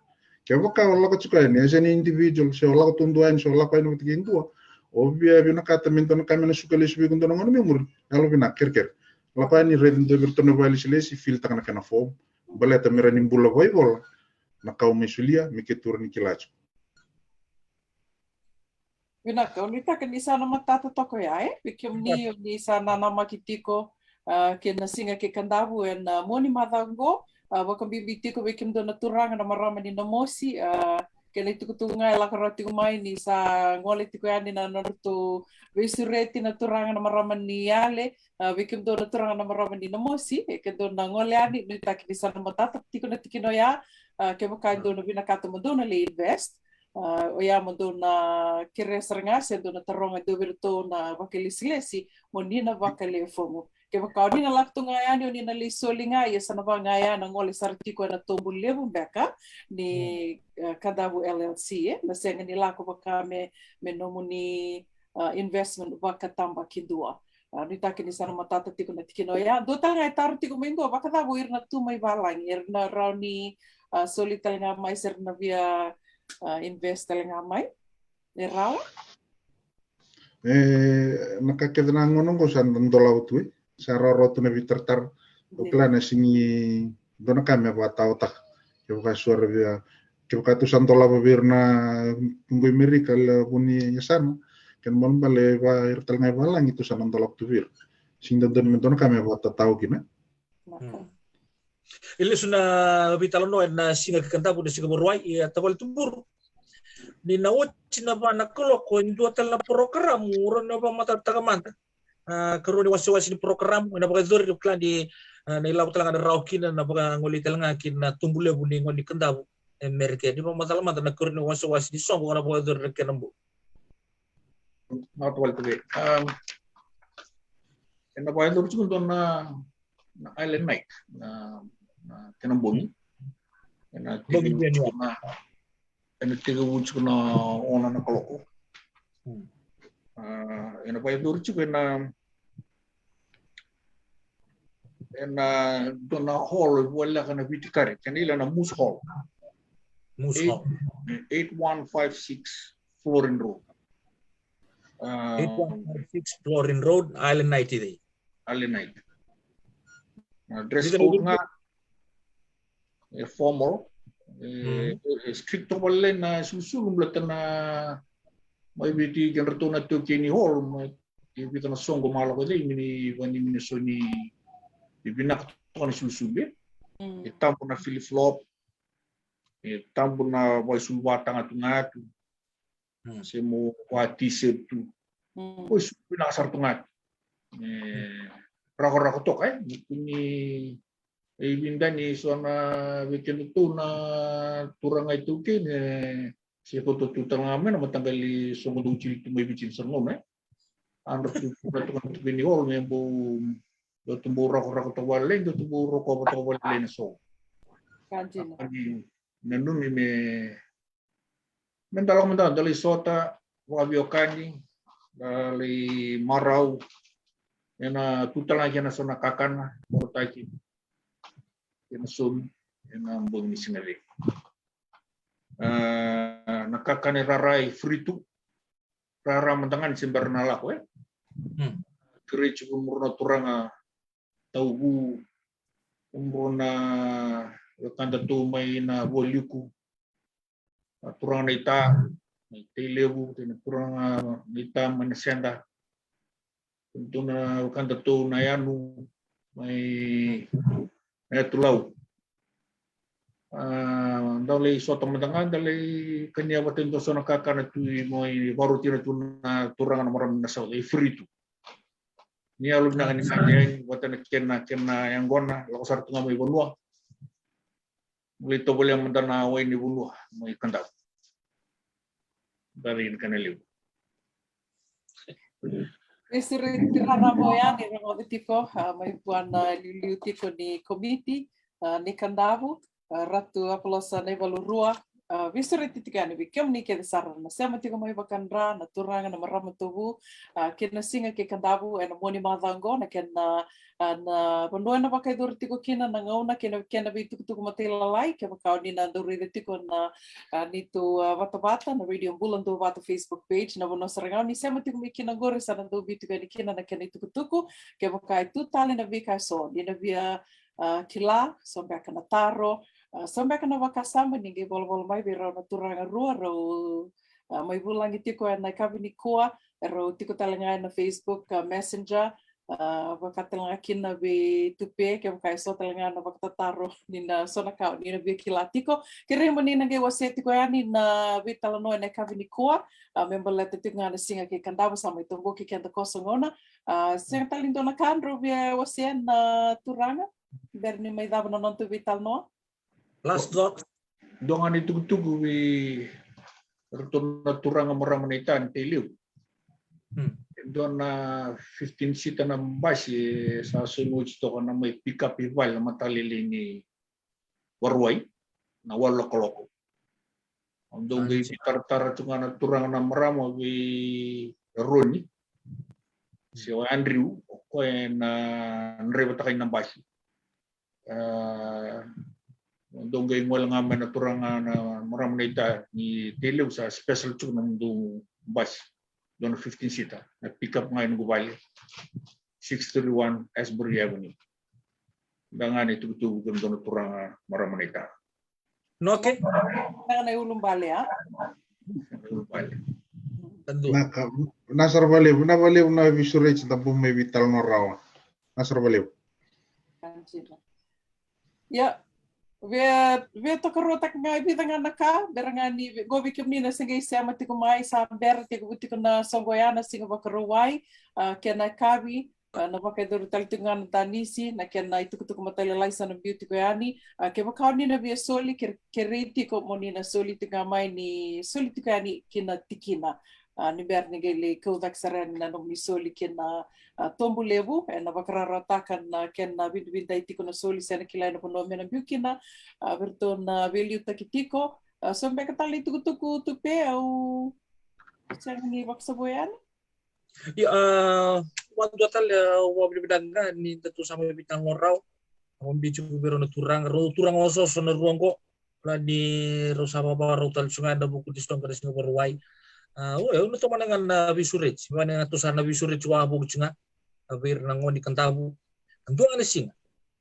Kevaka o lako tiko yani as an individual, se o lako taudua yani, se o lako yani vata kei dua, o via vinakata me dua na ka me na suka lesu vei iko dua na gauna me muri, yalo vinaka, kerekere. Lako yani, raici dua vei iratou na vakailesilesi, filitaka na kena form. Baleta me rawa ni bula vakaivola na ka o mai solia, me keitou rawa ni kila tiko. Vinaka, au nuitaka ni sa na matata toka ya, e? Vei kemuni, o ni sa nanamaki tiko, a, kei na siga kei Kadavu ena, a, mua ni macawa oqo, a, vakabibi tiko vei kemudou na turaga na marama ni Namosi, a, kei na itukutuku ga e lako rawa tiko mai ni sa gole tiko yani na nodratou veisureti na turaga na marama ni Yale, a, vei kemudou na turaga na marama ni Namosi, e kemudou na gole yani, nuitaki ni sa na matata tiko na tikina oya, a, kevaka e dou na vinakata mo dou na lai invest, a, oya mo dou na kerea sara ga se dou na taroga e dua vei iratou na vakailesilesi mo ni na vakalewe fomu. Kevaka o ni na lako tu ga yani, o ni na lai soli ga, ia sa na vaka ga ya na gole sara tiko ena tobu levu beka ni, a, Kadavu L L C, e, na sega ni lako vaka me, me nomuni, a, investment vakatabakidua. A, nuitaki ni sa na matata tiko na tikina oya. Dua tale ga e taro tiko mai qo, vakacava o ira na tu mai valagi, era na rawa ni, a, soli tale ga mai se ra na via, a, invest tale ga mai? E rawa? E, na ka kece na gauna oqo sa dolava tu, e. Sa rawarawa tu na veitaratara. O kila na sigi dua na ka me vakataotaka. Kevaka so ra via, kevaka tu sa dolava vei ira na qo i Merika, levu ni yasana. Kena ibalebale va ira tale ga i valagi tu sa na dolava tu vei ira. Sigi dodonu me dua na ka me vakatatao kina. E lesu na veitalanoa ena siga kei Kadavu, na siga Vakarauwai, ia tavale tuburu. Ni na oti na va na kaloko, e dua tale na porokaramu, ura na vakamatatataka mada. A, karua ni wasewase ni porokaramu, ena vakayacori, kila ni, a, na ilavo tale ga na rawa kina, na vakagolei tale ga kina na tobu levu ni gone ni Kadavu e Merika. Ni vakamacala mada na karua ni wasewase ni soqo, na vakayacori na kena bula. Na tavale tale. Um, ena vakayacori tiko dua na, na Island Night, na, na kena bogi. Ena bogi tekivu tiko na, ena tekivu tiko na ono na kaloko. Hmm. A, ena vakayacori tiko ena, ena dua na hall e voleka na Viti Kare, kena ila na Moose Hall. Moose Hall. Eight one five six Florin Road. A, eight one five six Florin Road, Island Night i cei? Island Night. Na dress code ga e formal, e, e strict toka vale na sulusulu, baleta na mai Viti kedratou na taukei ni hall, mai e vica na soqo ma lako cei, me ni vani me ni so ni, e vinaka toka na sulusulu, e. Mm. E tabu na flip flop, e tabu na vaisuluvataga tu ga tu. Mm. Se mo va t-shirt tu. Mm. Oi, su vinaka sara tu ga tu. E, rakorako toka, e. Ni, e, vidani so na vei kedatou na turaga iTaukei, e, se koto tu tale ga mai na mataqali soqo dou tili tu mai Viti ni sara gauna, e. Adra tu, tu na tukuni ol me bau, dou tu bau rakorako toka vale, dou tu bau rokova toka vale na soqo. Ka dina. Ani, nanumi me, me da lako mada, da lai sota vakaveiwekani, da lai marau, ena tu tale ga kina so na kakana, porotaki, ena somi, ena bogi ni siga levu. A, na kakana e rara, e free tu, rara mada ga ni se bera na lako, e? Mm. Kerei tiko vei kemudrau na turaga tauvu, kemudrau na wekadatou mai na Vualiku, na turaga na ita, na Tailevu, kei na turaga na ita mai na Seda. Kemudrau na wekadatou na Yanu mai na Yatu Lau. A, da lai sota mada ga, da lai kania vata e dua so na kakana tu, mai varotina tu na turaga na marama na South, e free tu. Ni yalovinaka ni mate yani vata na kena, kena yaqona, lako sara tu ga mai vanua. Vei tovolea mada na wai ni vanua mai Kadavu. Dari ni kana liu. Veisureti raraba oya ni rogoca tiko, a, mai vua na liuliu tiko ni komiti, a, ni Kadavu, a, Ratu Apolosa Naivalurua. A, veisureti tiko yani vei kemuni kece sara na sema tiko mai vakadra, na turaga, na marama tovu, a, kei na siga kei Kadavu ena mua ni macawa oqo, na kena, a, na vanua ena vakayacori tiko kina, na gauna kei na kena veitukutuku matailalai. Kevaka o ni na dau raica tiko na, a, neitou, a, vatavata na Radio Bula Duavata Facebook page, na vanua sara ga o ni sema tiko mai kina oqori sa na dau biu tiko yani kina na kena itukutuku. Kevaka e tu tale na veika eso ni na via, a, kila, so beka na taro, a, so beka na vakasama, ni qai volavola mai vei rau na turaga rua, rau, a, mai vulagi tiko ena yakavi nikua, rau tiko tale ga ena Facebook, a, Messenger, a, vaka tale ga kina vei Tupe, kevaka eso tale ga na vakatataro ni na so na ka o ni na via kila tiko. Kerei mo ni na qai wasea tiko yani na veitalanoa ena yakavi nikua, a, me baleta tiko ga na siga kei Kadavu sa mai toboki keda koso gauna. A, sega tale ni dua na ka drau via wasea na turaga bera ni mai cava na nodatou veitalanoa? Last thought. Dua ga na itukutuku vei ratou na turaga, marama naita ni Tailevu. Hmm. Dua na fifteen seater na basi e sa saumi oti toka na mai pick up i vale na mataka lailai ni Vakarauwai, na walu na kaloko. Au dau qai veitaratara tu ga na turaga, na marama, vei Roni se o Andrew, o koya na draivataka na basi. A, dau qai gole ga mai na turaga, na marama naita ni Tailevu, sa special tu na nodatou basi. Dua na fifteen seater na pick up ga e noqu vale, six thirty-one Asbury Avenue. Da ga na itukutuku vei kemudou na turaga, marama naita. Noke. Sega na iulubale, a? Iulubale. Vinaka, vinaka sara vakalevu, vinaka vakalevu na veisureti, da bau mai veitalanoa rawa. Vinaka sara vakalevu. Ia, via, via tokaruataka ga e vica ga na ka, bera ga ni, qo vei kemuni na se qai sema tiko mai, sa bera tiko, tiko na soqo ya na Siga Vakarauwai, a, kena yakavi, a, na vakayacori tale tiko ga na danisi, na kena itukutuku matailalai sa na biu tiko yani. A, kevaka o ni na via soli, ke, kerei tiko mo ni na soli tiko ga mai ni soli tiko yani ki na tikina. A, ni bera ni qai lai kau cake sara yani na nomuni soli ki na, a, tobu levu, ena vakararawataka na kena vidavidai tiko na soli se na kila ena vanua me na biu kina. A, vei ratou na veiliutaki tiko. A, so beka tale na itukutuku, Tupe, au sega ni vakasavui yani. Ia, a, vakadua tale, a, vakavinavinaka ga ni datou sa mai veitalanoa rawa. Au biu tiko vei rau na turaga, rau turaga osooso na rua oqo. Kila ni rau sa vakavakarau tale tu ga ena vuku ni stoka na Siga Vakarauwai. A, o, au na tomana ga na veisureti, vaka ga tou sa na veisureti wavoki tu ga, a, vei ira na gone ni Kadavu. A, dua ga na siga.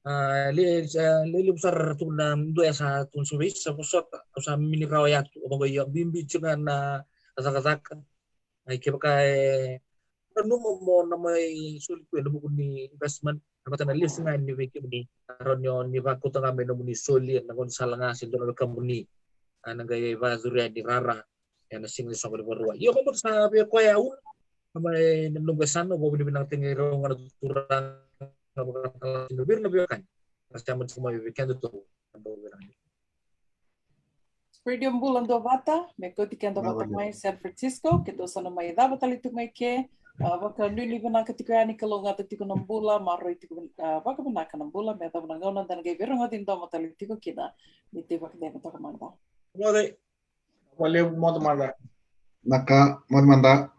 A, le, a, le levu sara tu na dua ya sa tu na survey sa vosota, au sa mini rawa ya tu, au vaqo ia bibi tu ga na cakacaka. Ai, kevaka e nanuma mo na mai soli tu ena vuku ni investment, na vata na lesu ga ni vei kemuni, na rawa ni o ni vakauta ga mai nomuni soli ena gaunisala ga se dua na wekamuni, a, na qai vakayacori yani rara ena Siga ni Soqo ni Vakarauwai. Io, ko bau sa vei koya au na mai na noqu yasana, vakavinavinakataki rau ga na turaga, na vakatala, na vei ira na veiwekani. Sa sema tiko mai vei keda tou. Radio Bula Duavata, me kauti keda vata mai San Francisco, keitou sa na mai cava tale tu mai ke. A, vakanuinui vinaka tiko yani, kalougata tiko na bula, maroroi tiko, a, vakavinaka na bula, me yacova na gauna da na qai veirogoci domo tale tiko kina. Ni tei vakacegu toka mada. Moce. Vakalevu, moce mada. Naka, moce mada.